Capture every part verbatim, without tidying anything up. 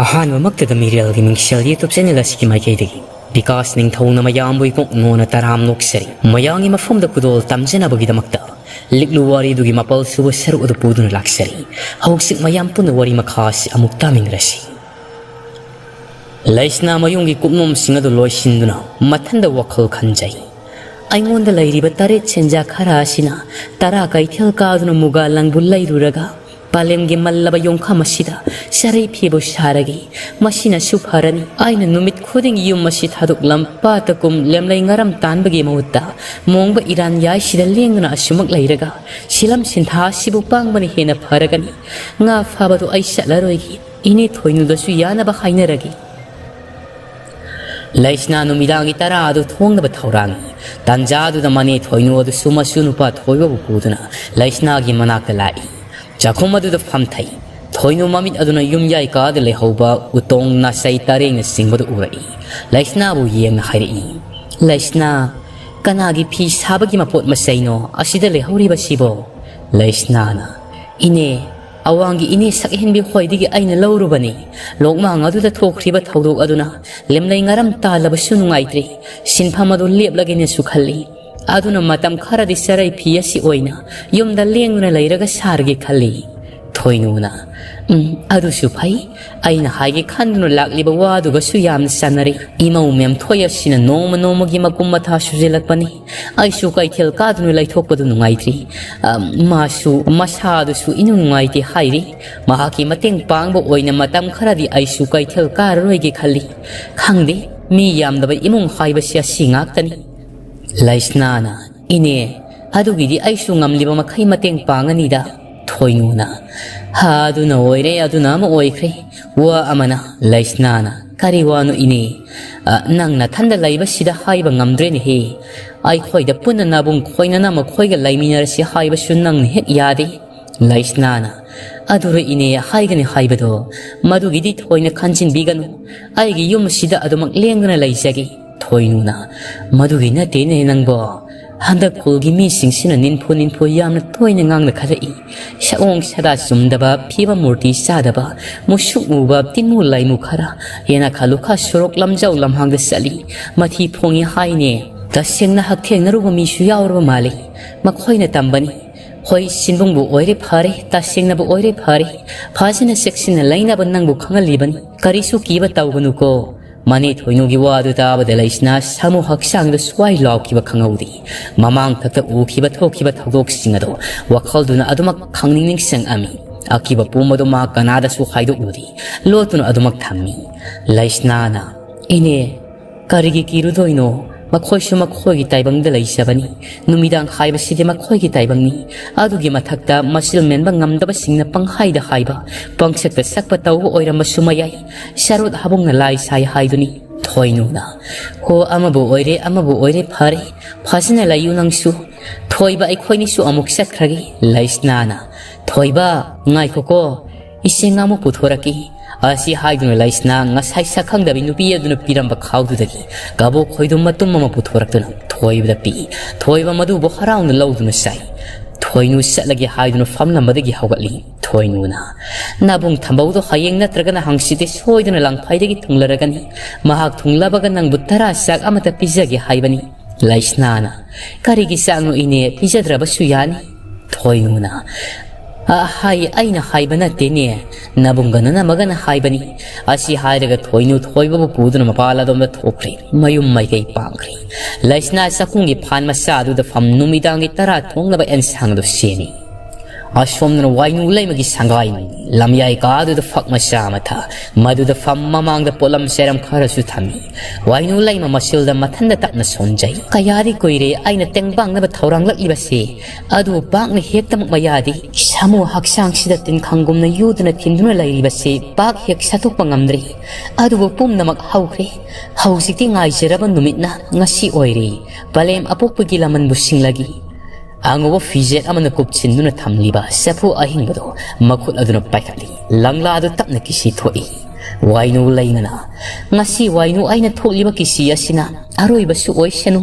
ꯑꯍꯥꯟꯕꯃꯛꯇꯗ ꯃꯤꯔꯦꯜꯒꯤ ꯃꯤꯡꯁꯦꯜ YouTube channel ꯑꯁꯤꯒꯤ ꯃꯥꯏꯀꯩꯗꯒꯤ ꯕꯤꯀꯥꯁ ꯅꯤꯡꯊꯧꯅ ꯃꯌꯥꯝꯕꯨ ꯏꯀꯣꯛ ꯅꯣꯟꯅ ꯇꯔꯥꯝ ꯅꯣꯛꯆꯔꯤ꯫ ꯃꯌꯥꯝꯒꯤ ꯃꯐꯝꯗ ꯈꯨꯗꯣꯜ ꯇꯝꯖꯅꯕꯒꯤꯗꯃꯛꯇ ꯂꯤꯛꯂꯨ ꯋꯥꯔꯤꯗꯨꯒꯤ ꯃꯥꯄꯜ ꯁꯨꯕ ꯁꯔꯨꯛ ꯑꯗꯨ ꯄꯨꯗꯨꯅ ꯂꯥꯛꯆꯔꯤ꯫ ꯍꯧꯖꯤꯛ ꯃꯌꯥꯝ ꯄꯨꯟꯅ ꯋꯥꯔꯤ ꯃꯈꯥ ꯑꯁꯤ ꯑꯃꯨꯛ ꯇꯥꯃꯤꯟꯅꯔꯁꯤ꯫ ꯂꯩꯁꯅꯥ ꯃꯌꯨꯝꯒꯤ ꯀꯨꯞꯅꯣꯝꯁꯤꯡ ꯑꯗꯨ ꯂꯣꯏꯁꯤꯟꯗꯨꯅ ꯃꯊꯟꯗ ꯋꯥꯈꯜ ꯈꯟꯖꯩ꯫ ꯑꯩꯉꯣꯟꯗ ꯂꯩꯔꯤꯕ ꯇꯔꯦꯠ ꯁꯦꯟꯖꯥ ꯈꯔ ꯑꯁꯤꯅ ꯇꯔꯥ ꯀꯩꯊꯦꯜ ꯀꯥꯗꯨꯅ ꯃꯨꯒꯥ ꯂꯪꯕꯨ ꯂꯩꯔꯨꯔꯒ ꯄꯥꯂꯦꯝꯒꯤ ꯃꯜꯂꯕ ꯌꯣꯡꯈꯝ ꯑꯁꯤꯗ ꯆꯔꯩ ꯐꯤꯕꯨ ꯁꯥꯔꯒꯦ꯫ ꯃꯁꯤꯅꯁꯨ ꯐꯔꯅꯤ꯫ ꯑꯩꯅ ꯅꯨꯃꯤꯠ ꯈꯨꯗꯤꯡ ꯌꯨꯝ ꯑꯁꯤ ꯊꯥꯗꯣꯛꯂꯝ ꯄꯥꯠꯇ ꯀꯨꯝ ꯂꯦꯝꯂꯩ ꯉꯔꯝ ꯇꯥꯟꯕꯒꯤ ꯃꯍꯨꯠꯇ ꯃꯣꯡꯕ ꯏꯔꯥꯟ ꯌꯥꯏꯁꯤꯗ ꯂꯦꯡꯗꯨꯅ ꯑꯁꯨꯃꯛ ꯂꯩꯔꯒ ꯁꯤꯂꯝ ꯁꯤꯟꯊꯥ ꯑꯁꯤꯕꯨ ꯄꯥꯡꯕꯅ ꯍꯦꯟꯅ ꯐꯔꯒꯅꯤ꯫ ꯉꯥ ꯐꯥꯕꯗꯨ ꯑꯩ ꯆꯠꯂꯔꯣꯏꯒꯦ꯫ ꯏꯅꯦ ꯊꯣꯏꯅꯨꯗꯁꯨ ꯌꯥꯅꯕ ꯍꯥꯏꯅꯔꯒꯦ꯫ ꯂꯩꯁꯅꯥ ꯅꯨꯃꯤꯗꯥꯡꯒꯤ ꯇꯔꯥ ꯑꯗꯨ ꯊꯣꯡꯅꯕ ꯊꯧꯔꯥꯡꯉꯤ꯫ ꯇꯥꯟꯖꯥꯗꯨꯗ ꯃꯅꯦ ꯊꯣꯏꯅꯨ ꯑꯗꯨꯁꯨ ꯃꯁꯨ ꯅꯨꯄꯥ ꯊꯣꯏꯕꯕꯨ ꯄꯨꯗꯨꯅ ꯂꯩꯁꯅꯥꯒꯤ ꯃꯅꯥꯛꯇ ꯂꯥꯛꯏ꯫ ꯆꯥꯛꯈꯨꯝ ꯑꯗꯨꯗ ꯐꯝꯊꯩ꯫ ꯊꯣꯏꯅꯨ ꯃꯃꯤꯠ ꯑꯗꯨꯅ ꯌꯨꯝꯌꯥꯏ ꯀꯥꯗ ꯂꯩꯍꯧꯕ ꯎꯇꯣꯡ, ꯅꯥꯆꯩ, ꯇꯔꯦꯡꯅꯆꯤꯡꯕꯗꯨ ꯎꯔꯛꯏ꯫ ꯂꯩꯁꯅꯥꯕꯨ ꯌꯦꯡꯅ ꯍꯥꯏꯔꯛꯏ, "ꯂꯩꯁꯅꯥ, ꯀꯅꯥꯒꯤ ꯐꯤ ꯁꯥꯕꯒꯤ ꯃꯄꯣꯠ ꯃꯆꯩꯅꯣ ꯑꯁꯤꯗ ꯂꯩꯍꯧꯔꯤꯕꯁꯤꯕꯣ?" ꯂꯩꯁꯅꯥꯅ, "ꯏꯅꯦ, ꯑꯋꯥꯡꯒꯤ ꯏꯅꯦ ꯁꯛꯍꯦꯟꯕꯤ ꯍꯣꯏꯗꯒꯤ ꯑꯩꯅ ꯂꯧꯔꯨꯕꯅꯤ꯫ ꯂꯣꯛꯃꯥꯡ ꯑꯗꯨꯗ ꯊꯣꯛꯈ꯭ꯔꯤꯕ ꯊꯧꯗꯣꯛ ꯑꯗꯨꯅ ꯂꯦꯝꯂꯩ ꯉꯔꯝ ꯇꯥꯜꯂꯕꯁꯨ ꯅꯨꯡꯉꯥꯏꯇ꯭ꯔꯦ꯫ ꯁꯤꯟꯐꯝ ꯑꯗꯨ ꯂꯦꯞꯂꯒꯦꯅꯁꯨ ꯈꯜꯂꯤ꯫ ꯑꯗꯨꯅ ꯃꯇꯝ ꯈꯔꯗꯤ ꯆꯔꯩ ꯐꯤ ꯑꯁꯤ ꯑꯣꯏꯅ ꯌꯨꯝꯗ ꯂꯦꯡꯗꯨꯅ ꯂꯩꯔꯒ ꯁꯥꯔꯒꯦ ꯈꯜꯂꯤ꯫" ꯊꯣꯏꯅꯨꯅ, "ꯎꯝ, ꯑꯗꯨꯁꯨ ꯐꯩ꯫ ꯑꯩꯅ ꯍꯥꯏꯒꯦ ꯈꯟꯗꯨꯅ ꯂꯥꯛꯂꯤꯕ ꯋꯥꯗꯨꯒꯁꯨ ꯌꯥꯝꯅ ꯆꯥꯟꯅꯔꯦ꯫ ꯏꯃꯧ ꯃꯦꯝꯊꯣꯏ ꯑꯁꯤꯅ ꯅꯣꯡꯃ ꯅꯣꯡꯃꯒꯤ ꯃꯀꯨꯝ ꯃꯊꯥ ꯁꯨꯖꯤꯜꯂꯛꯄꯅꯤ꯫ ꯑꯩꯁꯨ ꯀꯩꯊꯦꯜ ꯀꯥꯗꯨꯅ ꯂꯩꯊꯣꯛꯄꯗꯨ ꯅꯨꯡꯉꯥꯏꯇ꯭ꯔꯤ꯫ ꯑ, ꯃꯥꯁꯨ ꯃꯁꯥꯗꯨꯁꯨ ꯏꯅꯨꯡ ꯅꯨꯡꯉꯥꯏꯇꯦ ꯍꯥꯏꯔꯤ꯫ ꯃꯍꯥꯛꯀꯤ ꯃꯇꯦꯡ ꯄꯥꯡꯕ ꯑꯣꯏꯅ ꯃꯇꯝ ꯈꯔꯗꯤ ꯑꯩꯁꯨ ꯀꯩꯊꯦꯜ ꯀꯥꯔꯔꯣꯏꯒꯦ ꯈꯜꯂꯤ꯫ ꯈꯪꯗꯦ, ꯃꯤ ꯌꯥꯝꯗꯕ ꯏꯃꯨꯡ ꯍꯥꯏꯕꯁꯤ ꯑꯁꯤ ꯉꯥꯛꯇꯅꯤ꯫" ꯂꯩꯁꯅꯥꯅ, "ꯏꯅꯦ, ꯑꯗꯨꯒꯤꯗꯤ ꯑꯩꯁꯨ ꯉꯝꯂꯤꯕ ꯃꯈꯩ ꯃꯇꯦꯡ ꯄꯥꯡꯒꯅꯤꯗ꯫" ꯊꯣꯏꯅꯨꯅ, "ꯍꯥ, ꯑꯗꯨꯅ ꯑꯣꯏꯔꯦ, ꯑꯗꯨꯅ ꯑꯃ ꯑꯣꯏꯈ꯭ꯔꯦ꯫ ꯋꯥ ꯑꯃꯅ꯫" ꯂꯩꯁꯅꯥꯅ, "ꯀꯔꯤ ꯋꯥꯅꯣ ꯏꯅꯦ? ꯑ, ꯅꯪ ꯅꯊꯟꯗ ꯂꯩꯕꯁꯤꯗ ꯍꯥꯏꯕ ꯉꯝꯗ꯭ꯔꯦꯅꯦꯍꯦ꯫ ꯑꯩꯈꯣꯏꯗ ꯄꯨꯟꯅ ꯅꯥꯕꯨꯡ ꯈꯣꯏꯅꯅ ꯃꯈꯣꯏꯒ ꯂꯩꯃꯤꯟꯅꯔꯁꯤ ꯍꯥꯏꯕꯁꯨ ꯅꯪꯅ ꯍꯦꯛ ꯌꯥꯗꯦ꯫" ꯂꯩꯁꯅꯥꯅ, "ꯑꯗꯨꯔ ꯏꯅꯦ ꯍꯥꯏꯒꯅꯤ ꯍꯥꯏꯕꯗꯣ, ꯃꯗꯨꯒꯤꯗꯤ ꯊꯣꯏꯅ ꯈꯟꯖꯤꯟꯕꯤꯒꯅꯨ꯫ ꯑꯩꯒꯤ ꯌꯨꯝꯁꯤꯗ ꯑꯗꯨꯃꯛ ꯂꯦꯡꯗꯅ ꯂꯩꯖꯒꯦ꯫" ꯊꯣꯏꯅꯨꯅ, "ꯃꯗꯨꯒꯤ ꯅꯠꯇꯦꯅꯦ ꯅꯪꯕꯣ꯫ ꯍꯟꯗꯛ ꯈꯨꯜꯒꯤ ꯃꯤꯁꯤꯡꯁꯤꯅ ꯅꯤꯟꯐꯨ ꯅꯤꯟꯐꯨ ꯌꯥꯝꯅ ꯇꯣꯏꯅ ꯉꯥꯡꯅꯈꯠꯂꯛꯏ꯫ ꯁꯑꯣꯡ ꯁꯥꯗꯥ ꯆꯨꯝꯗꯕ, ꯐꯤꯕꯝ ꯃꯨꯔꯇꯤ ꯆꯥꯗꯕ, ꯃꯨꯁꯨꯛ ꯃꯨꯕ, ꯇꯤꯟꯃꯨ ꯂꯥꯏꯃꯨ ꯈꯔ, ꯌꯦꯅꯥ ꯈꯥ ꯂꯨꯈꯥ ꯁꯣꯔꯣꯛ ꯂꯝꯖꯥꯎ ꯂꯝꯍꯥꯡꯗ ꯆꯠꯂꯤ, ꯃꯊꯤ ꯐꯣꯡꯉꯤ ꯍꯥꯏꯅꯦ꯫ ꯇꯁꯦꯡꯅ ꯍꯛꯊꯦꯡꯅꯔꯨꯕ ꯃꯤꯁꯨ ꯌꯥꯎꯔꯕ ꯃꯥꯜꯂꯤ꯫ ꯃꯈꯣꯏꯅ ꯇꯝꯕꯅꯤ꯫ ꯍꯣꯏ, ꯁꯤꯟꯕꯨꯡꯕꯨ ꯑꯣꯏꯔꯦ ꯐꯔꯦ, ꯇꯁꯦꯡꯅꯕꯨ ꯑꯣꯏꯔꯦ ꯐꯔꯦ, ꯐꯖꯅ ꯆꯦꯛꯁꯤꯟꯅ ꯂꯩꯅꯕ ꯅꯪꯕꯨ ꯈꯪꯍꯜꯂꯤꯕꯅꯤ꯫ ꯀꯔꯤꯁꯨ ꯀꯤꯕ ꯇꯧꯒꯅꯨꯀꯣ꯫ ꯃꯅꯦ ꯊꯣꯏꯅꯨꯒꯤ ꯋꯥꯗꯨ ꯇꯥꯕꯗ ꯂꯩꯁꯅꯥ ꯁꯥꯃꯨ ꯍꯛꯆꯥꯡꯗ ꯁ꯭ꯋꯥꯏ ꯂꯥꯎꯈꯤꯕ ꯈꯪꯍꯧꯗꯦ꯫ ꯃꯃꯥꯡ ꯊꯛꯇ ꯎꯈꯤꯕ ꯊꯣꯛꯈꯤꯕ ꯊꯧꯗꯣꯛꯁꯤꯡ ꯑꯗꯣ ꯋꯥꯈꯜꯗꯨꯅ ꯑꯗꯨꯃꯛ ꯈꯪꯅꯤꯡ ꯅꯤꯡꯁꯤꯡꯉꯝꯃꯤ꯫ ꯑꯀꯤꯕ ꯄꯨꯝꯕꯗꯨ ꯃꯥ ꯀꯅꯥꯗꯁꯨ ꯍꯥꯏꯗꯣꯛꯂꯨꯗꯦ꯫ ꯂꯣꯠꯇꯨꯅ ꯑꯗꯨꯃꯛ ꯊꯝꯃꯤ꯫ ꯂꯩꯁꯅꯥꯅ, "ꯏꯅꯦ, ꯀꯔꯤꯒꯤ ꯀꯤꯔꯨꯗꯣꯏꯅꯣ? ꯃꯈꯣꯏꯁꯨ ꯃꯈꯣꯏꯒꯤ ꯇꯥꯏꯕꯪꯗ ꯂꯩꯖꯕꯅꯤ꯫ ꯅꯨꯃꯤꯗꯥꯡ ꯍꯥꯏꯕꯁꯤꯗꯤ ꯃꯈꯣꯏꯒꯤ ꯇꯥꯏꯕꯪꯅꯤ꯫ ꯑꯗꯨꯒꯤ ꯃꯊꯛꯇ ꯃꯆꯤꯜ ꯃꯦꯟꯕ ꯉꯝꯗꯕꯁꯤꯡꯅ ꯄꯪꯍꯥꯏꯗ ꯍꯥꯏꯕ, ꯄꯪꯁꯛꯇ ꯁꯛꯄ ꯇꯧꯕ ꯑꯣꯏꯔꯝꯕꯁꯨ ꯃꯌꯥꯏ꯫ ꯁꯔꯨꯠ ꯍꯥꯕꯨꯡꯅ ꯂꯥꯏ ꯁꯥꯏ ꯍꯥꯏꯗꯨꯅꯤ ꯊꯣꯏꯅꯨꯅ꯫ ꯍꯣ, ꯑꯃꯕꯨ ꯑꯣꯏꯔꯦ, ꯑꯃꯕꯨ ꯑꯣꯏꯔꯦ, ꯐꯔꯦ꯫ ꯐꯖꯅ ꯂꯩꯌꯨ ꯅꯪꯁꯨ꯫ ꯊꯣꯏꯕ, ꯑꯩꯈꯣꯏꯅꯤꯁꯨ ꯑꯃꯨꯛ ꯆꯠꯈ꯭ꯔꯒꯦ꯫ ꯂꯩꯁꯅꯥꯅ, "ꯊꯣꯏꯕ, ꯉꯥꯏꯈꯣꯀꯣ꯫ ꯏꯁꯤꯡ ꯑꯃꯨꯛ ꯄꯨꯊꯣꯔꯛꯀꯦ꯫" ꯑꯁꯤ ꯍꯥꯏꯗꯨꯅ ꯂꯩꯁꯅꯥ ꯉꯁꯥꯏ ꯁꯛꯈꯪꯗꯕꯤ ꯅꯨꯄꯤ ꯑꯗꯨꯅ ꯄꯤꯔꯝꯕ ꯈꯥꯎꯗꯨꯗꯒꯤ ꯀꯕꯣꯛ ꯈꯣꯏꯗꯨꯝ ꯃꯇꯨꯝ ꯑꯃ ꯄꯨꯊꯣꯔꯛꯇꯨꯅ ꯊꯣꯏꯕꯗ ꯄꯤ꯫ ꯊꯣꯏꯕ ꯃꯗꯨꯕꯨ ꯍꯔꯥꯎꯅ ꯂꯧꯗꯨꯅ ꯆꯥꯏ꯫ ꯊꯣꯏꯅꯨ ꯆꯠꯂꯒꯦ ꯍꯥꯏꯗꯨꯅ ꯐꯝꯂꯝꯕꯗꯒꯤ ꯍꯧꯒꯠꯂꯤ꯫ ꯊꯣꯏꯅꯨꯅ, "ꯅꯥꯕꯨꯡ ꯊꯝꯕꯧꯗꯣ ꯍꯌꯦꯡ ꯅꯠꯇ꯭ꯔꯒꯅ ꯍꯪꯆꯤꯠꯇꯤ ꯁꯣꯏꯗꯅ ꯂꯪꯐꯩꯗꯒꯤ ꯊꯨꯡꯂꯔꯒꯅꯤ꯫ ꯃꯍꯥꯛ ꯊꯨꯡꯂꯕꯒ ꯅꯪꯕꯨ ꯇꯔꯥ ꯆꯥꯛ ꯑꯃꯇ ꯄꯤꯖꯒꯦ ꯍꯥꯏꯕꯅꯤ꯫" ꯂꯩꯁꯅꯥꯅ, "ꯀꯔꯤꯒꯤ ꯆꯥꯛꯅꯣ ꯏꯅꯦ? ꯄꯤꯖꯗ꯭ꯔꯕꯁꯨ ꯌꯥꯅꯤ꯫" ꯊꯣꯏꯅꯨꯅ, "ꯑ, ꯍꯥꯏ, ꯑꯩꯅ ꯍꯥꯏꯕ ꯅꯠꯇꯦꯅꯦ, ꯅꯕꯨꯡꯒ ꯅꯅꯝꯃꯒꯅ ꯍꯥꯏꯕꯅꯤ꯫" ꯑꯁꯤ ꯍꯥꯏꯔꯒ ꯊꯣꯏꯅꯨ ꯊꯣꯏꯕꯕꯨ ꯄꯨꯗꯨꯅ ꯃꯄꯥꯜ ꯑꯗꯣꯝꯗ ꯊꯣꯛꯈ꯭ꯔꯦ꯫ ꯃꯌꯨꯝ ꯃꯥꯏꯀꯩ ꯄꯥꯡꯈ꯭ꯔꯦ꯫ ꯂꯩꯁꯅꯥ ꯆꯥꯛꯈꯨꯝꯒꯤ ꯐꯥꯟ ꯃꯆꯥ ꯑꯗꯨꯗ ꯐꯝ ꯅꯨꯃꯤꯗꯥꯡꯒꯤ ꯇꯔꯥ ꯊꯣꯡꯅꯕ ꯑꯦꯟꯁꯥꯡꯗꯨ ꯁꯦꯝꯃꯤ꯫ ꯑꯁꯣꯝꯗꯅ ꯋꯥꯏꯅꯨ ꯂꯩꯃꯒꯤ ꯁꯪꯒꯥꯏ ꯂꯝꯌꯥꯏ ꯀꯥꯗꯨꯗ ꯐꯛ ꯃꯆꯥ ꯑꯃ ꯊꯥ, ꯃꯗꯨꯗ ꯐꯝ ꯃꯃꯥꯡꯗ ꯄꯣꯠꯂꯝ ꯆꯩꯔꯝ ꯈꯔꯁꯨ ꯊꯝꯃꯤ꯫ ꯋꯥꯏꯅꯨ ꯂꯩꯃ ꯃꯁꯤꯜꯗ ꯃꯊꯟꯗ ꯇꯞꯅ ꯁꯣꯟꯖꯩ꯫ "ꯀꯌꯥꯗꯤ ꯀꯨꯏꯔꯦ ꯑꯩꯅ ꯇꯦꯡꯕꯥꯡꯅꯕ ꯊꯧꯔꯥꯡꯂꯛꯂꯤꯕꯁꯦ, ꯑꯗꯨꯕꯨ ꯄꯥꯛꯅ ꯍꯦꯛꯇꯃꯛ ꯃꯌꯥꯗꯦ꯫ ꯁꯥꯃꯨ ꯍꯛꯆꯥꯡꯁꯤꯗ ꯇꯤꯟ ꯈꯪꯒꯨꯝꯅ ꯌꯨꯗꯨꯅ ꯊꯤꯟꯗꯨꯅ ꯂꯩꯔꯤꯕꯁꯦ ꯄꯥꯛ ꯍꯦꯛ ꯁꯠꯇꯣꯛꯄ ꯉꯝꯗ꯭ꯔꯤ꯫ ꯑꯗꯨꯕꯨ ꯄꯨꯝꯅꯃꯛ ꯍꯧꯈ꯭ꯔꯦ꯫ ꯍꯧꯖꯤꯛꯇꯤ ꯉꯥꯏꯖꯔꯕ ꯅꯨꯃꯤꯠꯅ ꯉꯁꯤ ꯑꯣꯏꯔꯦ꯫ ꯄꯂꯦꯝ ꯑꯄꯣꯛꯄꯒꯤ ꯂꯃꯟꯕꯨ ꯁꯤꯡꯂꯒꯦ꯫" ꯑꯉꯧꯕ ꯐꯤꯖꯦꯠ ꯑꯃꯅ ꯀꯨꯞꯁꯤꯟꯗꯨꯅ ꯊꯝꯂꯤꯕ ꯆꯐꯨ ꯑꯍꯤꯡꯕꯗꯨ ꯃꯈꯨꯠ ꯑꯗꯨꯅ ꯄꯥꯏꯈꯠꯂꯤ꯫ ꯂꯪꯂꯥꯗꯨ ꯇꯞꯅ ꯀꯤꯁꯤ ꯊꯣꯛꯏ꯫ ꯋꯥꯏꯅꯨ ꯂꯩꯃꯅ, "ꯉꯁꯤ ꯋꯥꯏꯅꯨ ꯑꯩꯅ ꯊꯣꯛꯂꯤꯕ ꯀꯤꯁꯤ ꯑꯁꯤꯅ ꯑꯔꯣꯏꯕꯁꯨ ꯑꯣꯏꯁꯅꯨ꯫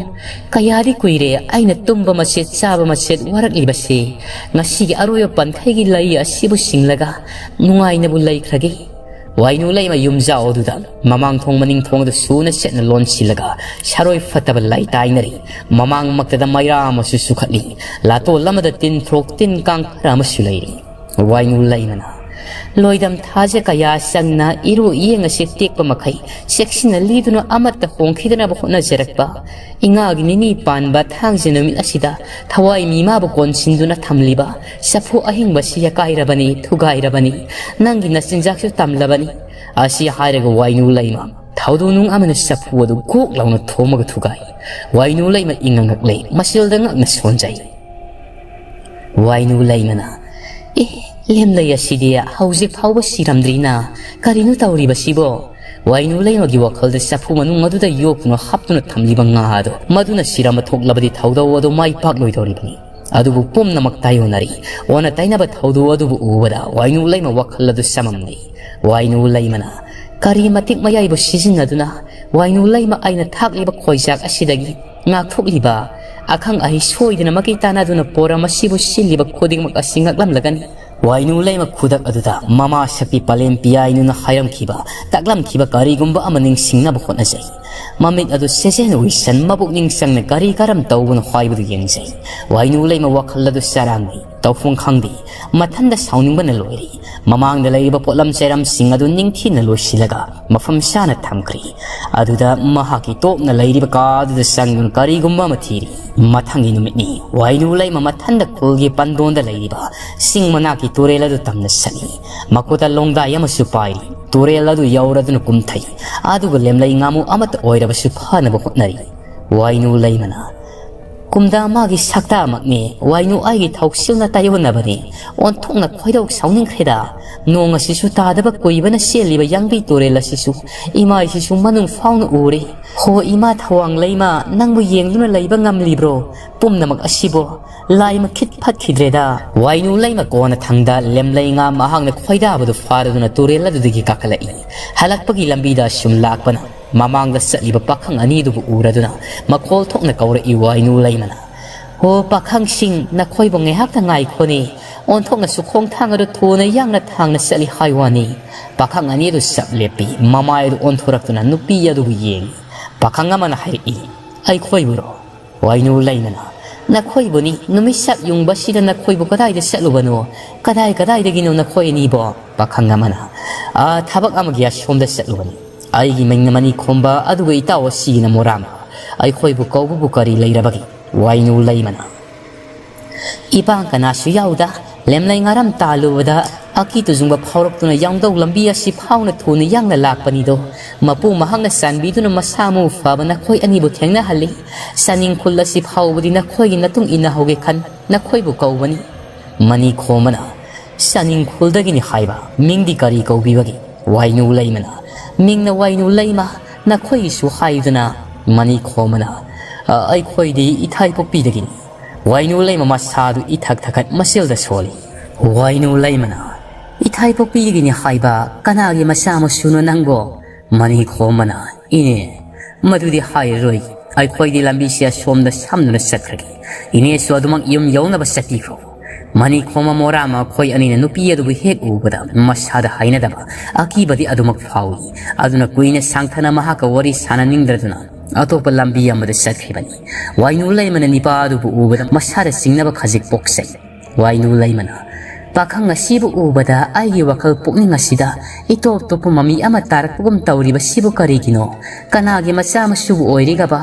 ꯀꯌꯥꯗꯤ ꯀꯨꯏꯔꯦ ꯑꯩꯅ ꯇꯨꯝꯕ ꯃꯆꯦꯠ ꯆꯥꯕ ꯃꯆꯦꯠ ꯋꯥꯔꯛꯂꯤꯕꯁꯦ꯫ ꯉꯁꯤꯒꯤ ꯑꯔꯣꯏꯕ ꯄꯟꯈꯩꯒꯤ ꯂꯩ ꯑꯁꯤꯕꯨ ꯁꯤꯡꯂꯒ ꯅꯨꯡꯉꯥꯏꯅꯕꯨ ꯂꯩꯈ꯭ꯔꯒꯦ"꯫ ꯋꯥꯏꯅꯨ ꯂꯩꯃ ꯌꯨꯝꯖꯥꯎ ꯑꯗꯨꯗ ꯃꯃꯥꯡ ꯊꯣꯡ ꯃꯅꯤꯡ ꯊꯣꯡ ꯑꯗꯨ ꯁꯨꯅ ꯆꯦꯠꯅ ꯂꯣꯟꯁꯤꯜꯂꯒ ꯁꯥꯔꯣꯏ ꯐꯠꯇꯕ ꯂꯩ ꯇꯥꯏꯅꯔꯤ꯫ ꯃꯃꯥꯡꯃꯛꯇꯗ ꯃꯩꯔꯥ ꯑꯃꯁꯨ ꯆꯨꯈꯠꯂꯤ꯫ ꯂꯥꯇꯣꯜ ꯑꯃꯗ ꯇꯤꯟ ꯊ꯭ꯔꯣꯛ ꯇꯤꯟ ꯀꯥꯡ ꯈꯔ ꯑꯃꯁꯨ ꯂꯩꯔꯤ꯫ ꯋꯥꯏꯅꯨ ꯂꯩꯃꯅ, "ꯂꯣꯏꯗꯝ ꯊꯥꯖ ꯀꯌꯥ ꯆꯪꯅ ꯏꯔꯨ ꯏꯌꯦꯡ ꯑꯁꯤ ꯇꯦꯛꯄ ꯃꯈꯩ ꯆꯦꯛꯁꯤꯟꯅ ꯂꯤꯗꯨꯅ ꯑꯃꯠꯇ ꯍꯣꯡꯈꯤꯗꯅꯕ ꯍꯣꯠꯅꯖꯔꯛꯄ ꯏꯉꯥꯒꯤ ꯅꯤꯅꯤ ꯄꯥꯟꯕ ꯊꯥꯡꯖ ꯅꯨꯃꯤꯠ ꯑꯁꯤꯗ ꯊꯋꯥꯏ ꯃꯤꯃꯥꯕꯨ ꯀꯣꯟꯁꯤꯟꯗꯨꯅ ꯊꯝꯂꯤꯕ ꯆꯐꯨ ꯑꯍꯤꯡꯕꯁꯤ ꯌꯥꯀꯥꯏꯔꯕꯅꯤ, ꯊꯨꯒꯥꯏꯔꯕꯅꯤ꯫ ꯅꯪꯒꯤ ꯅꯆꯤꯟꯖꯥꯛꯁꯨ ꯇꯝꯂꯕꯅꯤ"꯫ ꯑꯁꯤ ꯍꯥꯏꯔꯒ ꯋꯥꯏꯅꯨ ꯂꯩꯃ ꯊꯧꯗꯣ ꯅꯨꯡ ꯑꯃꯅ ꯆꯐꯨ ꯑꯗꯨ ꯒꯣꯛ ꯂꯥꯎꯅ ꯊꯣꯝꯃꯒ ꯊꯨꯒꯥꯏ꯫ ꯋꯥꯏꯅꯨ ꯂꯩꯃ ꯏꯉꯛ ꯉꯛꯂꯦ, ꯃꯆꯤꯜꯗ ꯉꯛꯅ ꯁꯣꯟꯖꯩ꯫ ꯋꯥꯏꯅꯨ ꯂꯩꯃꯅ, "ꯑꯦ, ꯂꯦꯝꯂꯩ ꯑꯁꯤꯗꯤ ꯍꯧꯖꯤꯛ ꯐꯥꯎꯕ ꯁꯤꯔꯝꯗ꯭ꯔꯤꯅ, ꯀꯔꯤꯅꯣ ꯇꯧꯔꯤꯕꯁꯤꯕꯣ?" ꯋꯥꯏꯅꯨ ꯂꯩꯃꯒꯤ ꯋꯥꯈꯜꯗ ꯆꯐꯨ ꯃꯅꯨꯡ ꯑꯗꯨꯗ ꯌꯣꯛꯇꯨꯅ ꯍꯥꯞꯇꯨꯅ ꯊꯝꯂꯤꯕ ꯉꯥ ꯑꯗꯣ ꯃꯗꯨꯅ ꯁꯤꯔꯝꯕ ꯊꯣꯛꯂꯕꯗꯤ ꯊꯧꯗꯧ ꯑꯗꯨ ꯃꯥꯏ ꯄꯥꯛꯂꯣꯏꯗꯧꯔꯤꯕꯅꯤ꯫ ꯑꯗꯨꯕꯨ ꯄꯨꯝꯅꯃꯛ ꯇꯥꯏꯑꯣꯟꯅꯔꯤ꯫ ꯑꯣꯟꯅ ꯇꯩꯅꯕ ꯊꯧꯗꯣꯛ ꯑꯗꯨꯕꯨ ꯎꯕꯗ ꯋꯥꯏꯅꯨ ꯂꯩꯃ ꯋꯥꯈꯜ ꯑꯗꯨ ꯆꯃꯝꯅꯩ꯫ ꯋꯥꯏꯅꯨ ꯂꯩꯃꯅ, "ꯀꯔꯤ ꯃꯇꯤꯛ ꯃꯌꯥꯏꯕꯨ ꯁꯤꯖꯤꯟꯅꯗꯨꯅ ꯋꯥꯏꯅꯨ ꯂꯩꯃ ꯑꯩꯅ ꯊꯥꯛꯂꯤꯕ ꯈꯣꯏꯖꯥꯛ ꯑꯁꯤꯗꯒꯤ ꯉꯥꯛꯊꯣꯛꯂꯤꯕ? ꯑꯈꯪ ꯑꯍꯩ ꯁꯣꯏꯗꯅꯃꯛꯀꯤ ꯇꯥꯟꯅꯗꯨꯅ ꯄꯣꯔꯝ ꯑꯁꯤꯕꯨ ꯁꯤꯜꯂꯤꯕ ꯈꯨꯗꯤꯡꯃꯛ ꯑꯁꯤ ꯉꯛꯂꯝꯂꯒꯅꯤ"꯫ ꯋꯥꯏꯅꯨ ꯂꯩꯃ ꯈꯨꯗꯛ ꯑꯗꯨꯗ ꯃꯃꯥ ꯁꯛꯇꯤ ꯄꯂꯦꯝ ꯄꯤꯌꯥꯏꯅꯨꯅ ꯍꯥꯏꯔꯝꯈꯤꯕ, ꯇꯥꯛꯂꯝꯈꯤꯕ ꯀꯔꯤꯒꯨꯝꯕ ꯑꯃ ꯅꯤꯡꯁꯤꯡꯅꯕ ꯍꯣꯠꯅꯖꯩ꯫ ꯃꯃꯤꯠ ꯑꯗꯨ ꯁꯦꯖꯦꯟ ꯎꯏꯁꯟ ꯃꯕꯨꯛꯅꯤꯡ ꯆꯪꯅ ꯀꯔꯤ ꯀꯔꯝ ꯇꯧꯕꯅꯣ ꯍꯥꯏꯕꯗꯨ ꯌꯦꯡꯖꯩ꯫ ꯋꯥꯏꯅꯨ ꯂꯩꯃ ꯋꯥꯈꯜ ꯑꯗꯨ ꯆꯔꯥꯡꯅꯩ꯫ ꯇꯧꯐꯝ ꯈꯪꯗꯦ꯫ ꯃꯊꯟꯗ ꯁꯥꯎꯅꯤꯡꯕꯅ ꯂꯣꯏꯔꯦ꯫ ꯃꯃꯥꯡꯗ ꯂꯩꯔꯤꯕ ꯄꯣꯠꯂꯝ ꯆꯩꯔꯝꯁꯤꯡ ꯑꯗꯨ ꯅꯤꯡꯊꯤꯅ ꯂꯣꯏꯁꯤꯜꯂꯒ ꯃꯐꯝ ꯆꯥꯅ ꯊꯝꯈ꯭ꯔꯦ꯫ ꯑꯗꯨꯗ ꯃꯍꯥꯛꯀꯤ ꯇꯣꯞꯅ ꯂꯩꯔꯤꯕ ꯀꯥ ꯑꯗꯨꯗ ꯆꯪꯗꯨꯅ ꯀꯔꯤꯒꯨꯝꯕ ꯑꯃ ꯊꯤꯔꯤ꯫ ꯃꯊꯪꯒꯤ ꯅꯨꯃꯤꯠꯅꯤ꯫ ꯋꯥꯏꯅꯨ ꯂꯩꯃ ꯃꯊꯟꯗ ꯈꯨꯜꯒꯤ ꯄꯟꯗꯣꯟꯗ ꯂꯩꯔꯤꯕ ꯆꯤꯡ ꯃꯅꯥꯛꯀꯤ ꯇꯨꯔꯦꯜ ꯑꯗꯨ ꯇꯝꯅ ꯆꯠꯂꯤ꯫ ꯃꯈꯨꯠꯇ ꯂꯣꯡꯗꯥꯏ ꯑꯃꯁꯨ ꯄꯥꯏꯔꯤ꯫ ꯇꯨꯔꯦꯜ ꯑꯗꯨ ꯌꯧꯔꯗꯨꯅ ꯀꯨꯝꯊꯩ꯫ ꯑꯗꯨꯒ ꯂꯦꯝꯂꯩ ꯉꯥꯃꯨ ꯑꯃꯠꯇ ꯑꯣꯏꯔꯕꯁꯨ ꯐꯥꯅꯕ ꯍꯣꯠꯅꯔꯤ꯫ ꯋꯥꯏꯅꯨ ꯂꯩꯃꯅ, ꯀꯨꯝꯗꯥ ꯃꯥꯒꯤ ꯁꯛꯇꯥꯃꯛꯅꯤ꯫ ꯋꯥꯏꯅꯨ ꯑꯩꯒꯤ ꯊꯧꯁꯤꯜꯅ ꯇꯥꯏꯑꯣꯟꯅꯕꯅꯤ꯫ ꯑꯣꯟꯊꯣꯛꯅ ꯈꯣꯏꯗꯧ ꯁꯥꯎꯅꯤꯡꯈ꯭ꯔꯦꯗ꯫ ꯅꯣꯡ ꯑꯁꯤꯁꯨ ꯇꯥꯗꯕ ꯀꯨꯏꯕꯅ ꯆꯦꯜꯂꯤꯕ ꯌꯥꯡꯕꯤ ꯇꯨꯔꯦꯜ ꯑꯁꯤꯁꯨ ꯏꯃꯥꯏꯁꯤꯁꯨ ꯃꯅꯨꯡ ꯐꯥꯎꯅ ꯎꯔꯦ꯫ ꯍꯣ ꯏꯃꯥ ꯊꯋꯥꯡ ꯂꯩꯃ, ꯅꯪꯕꯨ ꯌꯦꯡꯗꯨꯅ ꯂꯩꯕ ꯉꯝꯂꯤꯕ꯭ꯔꯣ? ꯄꯨꯝꯅꯃꯛ ꯑꯁꯤꯕꯣ ꯂꯥꯏ ꯃꯈꯤꯠ ꯐꯠꯈꯤꯗ꯭ꯔꯦꯗ꯫ ꯋꯥꯏꯅꯨ ꯂꯩꯃ ꯀꯣꯟꯅ ꯊꯪꯗ ꯂꯦꯝꯂꯩ ꯉꯥ ꯃꯍꯥꯛꯅ ꯈꯣꯏꯗꯥꯕꯗꯨ ꯐꯥꯔꯗꯨꯅ ꯇꯨꯔꯦꯜ ꯑꯗꯨꯗꯒꯤ ꯀꯥꯈꯠꯂꯛꯏ꯫ ꯍꯜꯂꯛꯄꯒꯤ ꯂꯝꯕꯤꯗ ꯁꯨꯝ ꯂꯥꯛꯄꯅ ꯃꯃꯥꯡꯗ ꯆꯠꯂꯤꯕ ꯄꯥꯈꯪ ꯑꯅꯤꯗꯨꯕꯨ ꯎꯔꯗꯨꯅ ꯃꯈꯣꯜ ꯊꯣꯛꯅ ꯀꯧꯔꯛꯏ ꯋꯥꯏꯅꯨ ꯂꯩꯃꯅ꯫ "ꯍꯣ ꯄꯥꯈꯪꯁꯤꯡ, ꯅꯈꯣꯏꯕꯨ ꯉꯥꯏꯍꯥꯛꯇ ꯉꯥꯏꯈꯣꯅꯦ꯫ ꯑꯣꯟꯊꯣꯛꯅꯁꯨ ꯈꯣꯡꯊꯥꯡ ꯑꯗꯨ ꯊꯨꯅ ꯌꯥꯡꯅ ꯊꯥꯡꯅ ꯆꯠꯂꯤ ꯍꯥꯏ ꯋꯥꯅꯤ꯫" ꯄꯥꯈꯪ ꯑꯅꯤ ꯑꯗꯨ ꯆꯞ ꯂꯦꯞꯄꯤ꯫ ꯃꯃꯥꯏ ꯑꯗꯨ ꯑꯣꯟꯊꯣꯔꯛꯇꯨꯅ ꯅꯨꯄꯤ ꯑꯗꯨꯕꯨ ꯌꯦꯡꯏ꯫ ꯄꯥꯈꯪ ꯑꯃꯅ ꯍꯥꯏꯔꯛꯏ, "ꯑꯩꯈꯣꯏꯕꯨꯔꯣ?" ꯋꯥꯏꯅꯨ ꯂꯩꯃꯅ, "ꯅꯈꯣꯏꯕꯨꯅꯤ꯫ ꯅꯨꯃꯤꯠ ꯁꯛ ꯌꯨꯡꯕꯁꯤꯗ ꯅꯈꯣꯏꯕꯨ ꯀꯗꯥꯏꯗ ꯆꯠꯂꯨꯕꯅꯣ? ꯀꯗꯥꯏ ꯀꯗꯥꯏꯗꯒꯤꯅꯣ ꯅꯈꯣꯏ ꯑꯅꯤꯕꯣ?" ꯄꯥꯈꯪ ꯑꯃꯅ, "ꯑꯥ, ꯊꯕꯛ ꯑꯃꯒꯤ ꯑꯁꯣꯝꯗ ꯆꯠꯂꯨꯕꯅꯤ꯫ ꯑꯩꯒꯤ ꯃꯤꯡꯅ ꯃꯅꯤꯈꯣꯝꯕ, ꯑꯗꯨꯒ ꯏꯇꯥꯎ ꯑꯁꯤꯒꯤꯅ ꯃꯣꯔꯥꯝꯕ꯫ ꯑꯩꯈꯣꯏꯕꯨ ꯀꯧꯕꯕꯨ ꯀꯔꯤ ꯂꯩꯔꯕꯒꯦ?" ꯋꯥꯏꯅꯨ ꯂꯩꯃꯅ, "ꯏꯄꯥꯡ ꯀꯅꯥꯁꯨ ꯌꯥꯎꯗ, ꯂꯦꯝꯂꯩ ꯉꯥꯔꯝ ꯇꯥꯜꯂꯨꯕꯗ ꯑꯀꯤ ꯇꯨꯖꯨꯡꯕ ꯐꯥꯎꯔꯛꯇꯨꯅ ꯌꯥꯡꯗꯧ ꯂꯝꯕꯤ ꯑꯁꯤ ꯐꯥꯎꯅ ꯊꯨꯅ ꯌꯥꯡꯅ ꯂꯥꯛꯄꯅꯤꯗꯣ꯫ ꯃꯄꯨ ꯃꯍꯥꯛꯅ ꯆꯥꯟꯕꯤꯗꯨꯅ ꯃꯁꯥ ꯃꯎ ꯐꯕ ꯅꯈꯣꯏ ꯑꯅꯤꯕꯨ ꯊꯦꯡꯅꯍꯜꯂꯤ꯫ ꯆꯥꯅꯤꯡꯈꯨꯜ ꯑꯁꯤ ꯐꯥꯎꯕꯗꯤ ꯅꯈꯣꯏꯒꯤ ꯅꯇꯨꯡ ꯏꯟꯅꯍꯧꯒꯦ ꯈꯟ ꯅꯈꯣꯏꯕꯨ ꯀꯧꯕꯅꯤ꯫" ꯃꯅꯤꯈꯣꯝꯕꯅ, "ꯆꯥꯅꯤꯡꯈꯨꯜꯗꯒꯤꯅꯤ ꯍꯥꯏꯕ? ꯃꯤꯡꯗꯤ ꯀꯔꯤ ꯀꯧꯕꯤꯕꯒꯦ?" ꯋꯥꯏꯅꯨ ꯂꯩꯃꯅ, "ꯃꯤꯡꯅ ꯋꯥꯏꯅꯨ ꯂꯩꯃ, ꯅꯈꯣꯏꯒꯤꯁꯨ ꯍꯥꯏꯌꯨꯗꯅ꯫" ꯃꯅꯤꯈꯣꯝꯕꯅ, "ꯑ, ꯑꯩꯈꯣꯏꯗꯤ ꯏꯊꯥꯏꯄꯣꯛꯄꯤꯗꯒꯤꯅꯤ꯫" ꯋꯥꯏꯅꯨ ꯂꯩꯃ ꯃꯁꯥꯗꯨ ꯏꯊꯛ ꯊꯛꯀꯠ ꯃꯆꯤꯜꯗ ꯁꯣꯜꯂꯤ꯫ ꯋꯥꯏꯅꯨ ꯂꯩꯃꯅ, "ꯏꯊꯥꯏꯄꯣꯛꯄꯤꯗꯒꯤꯅꯤ ꯍꯥꯏꯕ? ꯀꯅꯥꯒꯤ ꯃꯆꯥ ꯃꯁꯨꯅꯣ ꯅꯪꯕꯣ?" ꯃꯅꯤꯈꯣꯝꯕꯅ, "ꯏꯅꯦ, ꯃꯗꯨꯗꯤ ꯍꯥꯏꯔꯔꯣꯏ꯫ ꯑꯩꯈꯣꯏꯗꯤ ꯂꯝꯕꯤꯁꯦ ꯑꯁꯣꯝꯗ ꯁꯝꯗꯨꯅ ꯆꯠꯈ꯭ꯔꯒꯦ꯫ ꯏꯅꯦꯁꯨ ꯑꯗꯨꯃꯛ ꯌꯨꯝ ꯌꯧꯅꯕ ꯆꯠꯄꯤꯈ꯭ꯔꯣ꯫" ꯃꯅꯤꯈꯣꯝꯕ ꯃꯣꯔꯥꯝ ꯃꯈꯣꯏ ꯑꯅꯤꯅ ꯅꯨꯄꯤ ꯑꯗꯨꯕꯨ ꯍꯦꯛ ꯎꯕꯗ ꯃꯁꯥꯗ ꯍꯩꯅꯗꯕ ꯑꯀꯤꯕꯗꯤ ꯑꯗꯨꯃꯛ ꯐꯥꯎꯏ꯫ ꯑꯗꯨꯅ ꯀꯨꯏꯅ ꯁꯥꯡꯊꯅ ꯃꯍꯥꯛꯀ ꯋꯥꯔꯤ ꯁꯥꯅꯅꯤꯡꯗ꯭ꯔꯗꯨꯅ ꯑꯇꯣꯞꯄ ꯂꯝꯕꯤ ꯑꯃꯗ ꯆꯠꯈꯤꯕꯅꯤ꯫ ꯋꯥꯏꯅꯨ ꯂꯩꯃꯅ ꯅꯤꯄꯥ ꯑꯗꯨꯕꯨ ꯎꯕꯗ ꯃꯁꯥꯗ ꯆꯤꯡꯅꯕ ꯈꯖꯤꯛ ꯄꯣꯛꯆꯩ꯫ ꯋꯥꯏꯅꯨ ꯂꯩꯃꯅ, "ꯄꯥꯈꯪ ꯑꯁꯤꯕꯨ ꯎꯕꯗ ꯑꯩꯒꯤ ꯋꯥꯈꯜ ꯄꯨꯛꯅꯤꯡ ꯑꯁꯤꯗ ꯏꯇꯣꯞ ꯇꯣꯞꯄ ꯃꯃꯤ ꯑꯃ ꯇꯥꯔꯛꯄꯒꯨꯝ ꯇꯧꯔꯤꯕꯁꯤꯕꯨ ꯀꯔꯤꯒꯤꯅꯣ? ꯀꯅꯥꯒꯤ ꯃꯆꯥ ꯃꯁꯨꯕꯨ ꯑꯣꯏꯔꯤꯒꯕ?"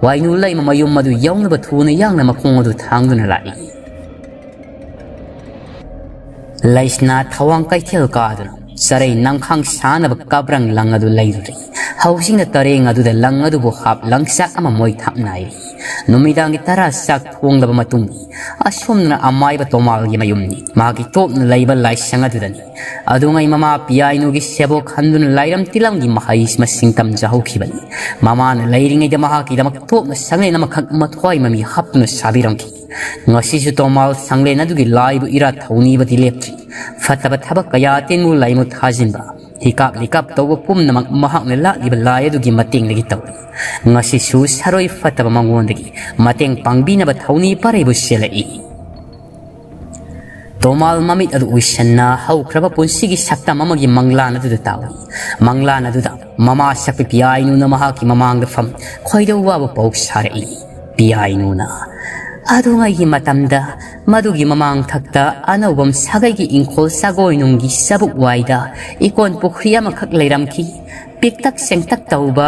ꯋꯥꯏꯅꯨ ꯂꯩꯃ ꯃꯌꯨꯝ ꯑꯗꯨ ꯌꯧꯅꯕ ꯊꯨꯅ ꯌꯥꯡꯅ ꯃꯈꯣꯡ ꯑꯗꯨ ꯊꯥꯡꯗꯨꯅ ꯂꯥꯛꯏ꯫ ꯂꯩꯁꯅꯥ ꯊꯋꯥꯡ ꯀꯩꯊꯦꯜ ꯀꯥꯗꯨꯅ ꯆꯔꯩ ꯅꯪꯈꯥꯡ ꯁꯥꯅꯕ ꯀꯕ꯭ꯔꯪ ꯂꯪ ꯑꯗꯨ ꯂꯩꯔꯨꯔꯤ꯫ ꯍꯧꯖꯤꯛꯅ ꯇꯔꯦꯡ ꯑꯗꯨꯗ ꯂꯪ ꯑꯗꯨꯕꯨ ꯍꯥꯞ ꯂꯪꯆꯥꯛ ꯑꯃ ꯃꯣꯏ ꯊꯥꯞꯅꯥꯏꯔꯤ꯫ ꯅꯨꯃꯤꯗꯥꯡꯒꯤ ꯇꯔꯥ ꯆꯥꯛ ꯊꯣꯡꯂꯕ ꯃꯇꯨꯡ, ꯑꯁꯣꯝꯗꯅ ꯑꯃꯥꯏꯕ ꯇꯣꯃꯥꯜꯒꯤ ꯃꯌꯨꯝꯅꯤ꯫ ꯃꯍꯥꯛꯀꯤ ꯇꯣꯞꯅ ꯂꯩꯕ ꯂꯥꯏꯁꯪ ꯑꯗꯨꯗꯅꯤ꯫ ꯑꯗꯨꯉꯩ ꯃꯃꯥ ꯄꯤꯌꯥꯏꯅꯨꯒꯤ ꯁꯦꯕꯣꯛ ꯈꯟꯗꯨꯅ ꯂꯥꯏꯔꯝ ꯇꯤꯂꯝꯒꯤ ꯃꯍꯩ ꯃꯁꯤꯡ ꯇꯝꯖꯍꯧꯈꯤꯕꯅꯤ꯫ ꯃꯃꯥꯅ ꯂꯩꯔꯤꯉꯩꯗ ꯃꯍꯥꯛꯀꯤꯗꯃꯛ ꯇꯣꯞꯅ ꯁꯪꯂꯦꯟ ꯑꯃꯈꯛ ꯃꯊ꯭ꯋꯥꯏ ꯃꯃꯤ ꯍꯥꯞꯇꯨꯅ ꯁꯥꯕꯤꯔꯝꯈꯤ꯫ ꯉꯁꯤꯁꯨ ꯇꯣꯃꯥꯜ ꯁꯪꯂꯦꯟ ꯑꯗꯨꯒꯤ ꯂꯥꯏꯕꯨ ꯏꯔꯥꯠ ꯊꯧꯅꯤꯕꯗꯤ ꯂꯦꯞꯇ꯭ꯔꯤ꯫ ꯐꯠꯇꯕ ꯊꯕꯛ ꯀꯌꯥ ꯇꯤꯟꯃꯨ ꯂꯥꯏꯃꯨ ꯊꯥꯖꯤꯟꯕ, ꯍꯤꯀꯥꯞ ꯂꯤꯀꯥꯞ ꯇꯧꯕ ꯄꯨꯝꯅꯃꯛ ꯃꯍꯥꯛꯅ ꯂꯥꯠꯂꯤꯕ ꯂꯥꯏ ꯑꯗꯨꯒꯤ ꯃꯇꯦꯡꯗꯒꯤ ꯇꯧꯏ꯫ ꯉꯁꯤꯁꯨ ꯁꯔꯣꯏ ꯐꯠꯇꯕ ꯃꯉꯣꯟꯗꯒꯤ ꯃꯇꯦꯡ ꯄꯥꯡꯕꯤꯅꯕ ꯊꯧꯅꯤ ꯄꯔꯩꯕꯨ ꯆꯦꯜꯂꯛꯏ꯫ ꯇꯣꯃꯥꯜ ꯃꯃꯤꯠ ꯑꯗꯨ ꯎꯏꯁꯟꯅ ꯍꯧꯈ꯭ꯔꯕ ꯄꯨꯟꯁꯤꯒꯤ ꯁꯛꯇꯝ ꯑꯃꯒꯤ ꯃꯪꯂꯥꯟ ꯑꯗꯨꯗ ꯇꯥꯎꯏ꯫ ꯃꯪꯂꯥꯟ ꯑꯗꯨꯗ ꯃꯃꯥ ꯁꯛꯄꯤ ꯄꯤꯌꯥꯏꯅꯨꯅ ꯃꯍꯥꯛꯀꯤ ꯃꯃꯥꯡꯗ ꯐꯝ ꯈꯣꯏꯗꯧ ꯋꯥꯕ ꯄꯥꯎ ꯁꯥꯔꯛꯏ꯫ ꯄꯤꯌꯥꯏꯅꯨꯅ, "ꯑꯗꯨꯉꯩꯒꯤ ꯃꯇꯝꯗ ꯃꯗꯨꯒꯤ ꯃꯃꯥꯡ ꯊꯛꯇ ꯑꯅꯧꯕꯝ ꯁꯥꯒꯩꯒꯤ ꯏꯪꯈꯣꯜ ꯁꯥꯒꯣꯏꯅꯨꯡꯒꯤ ꯆꯕꯨꯛ ꯋꯥꯏꯗ ꯏꯀꯣꯟ ꯄꯨꯈ꯭ꯔꯤ ꯑꯃꯈꯛ ꯂꯩꯔꯝꯈꯤ꯫ ꯄꯤꯛꯇꯛ ꯆꯦꯡꯇꯛ ꯇꯧꯕ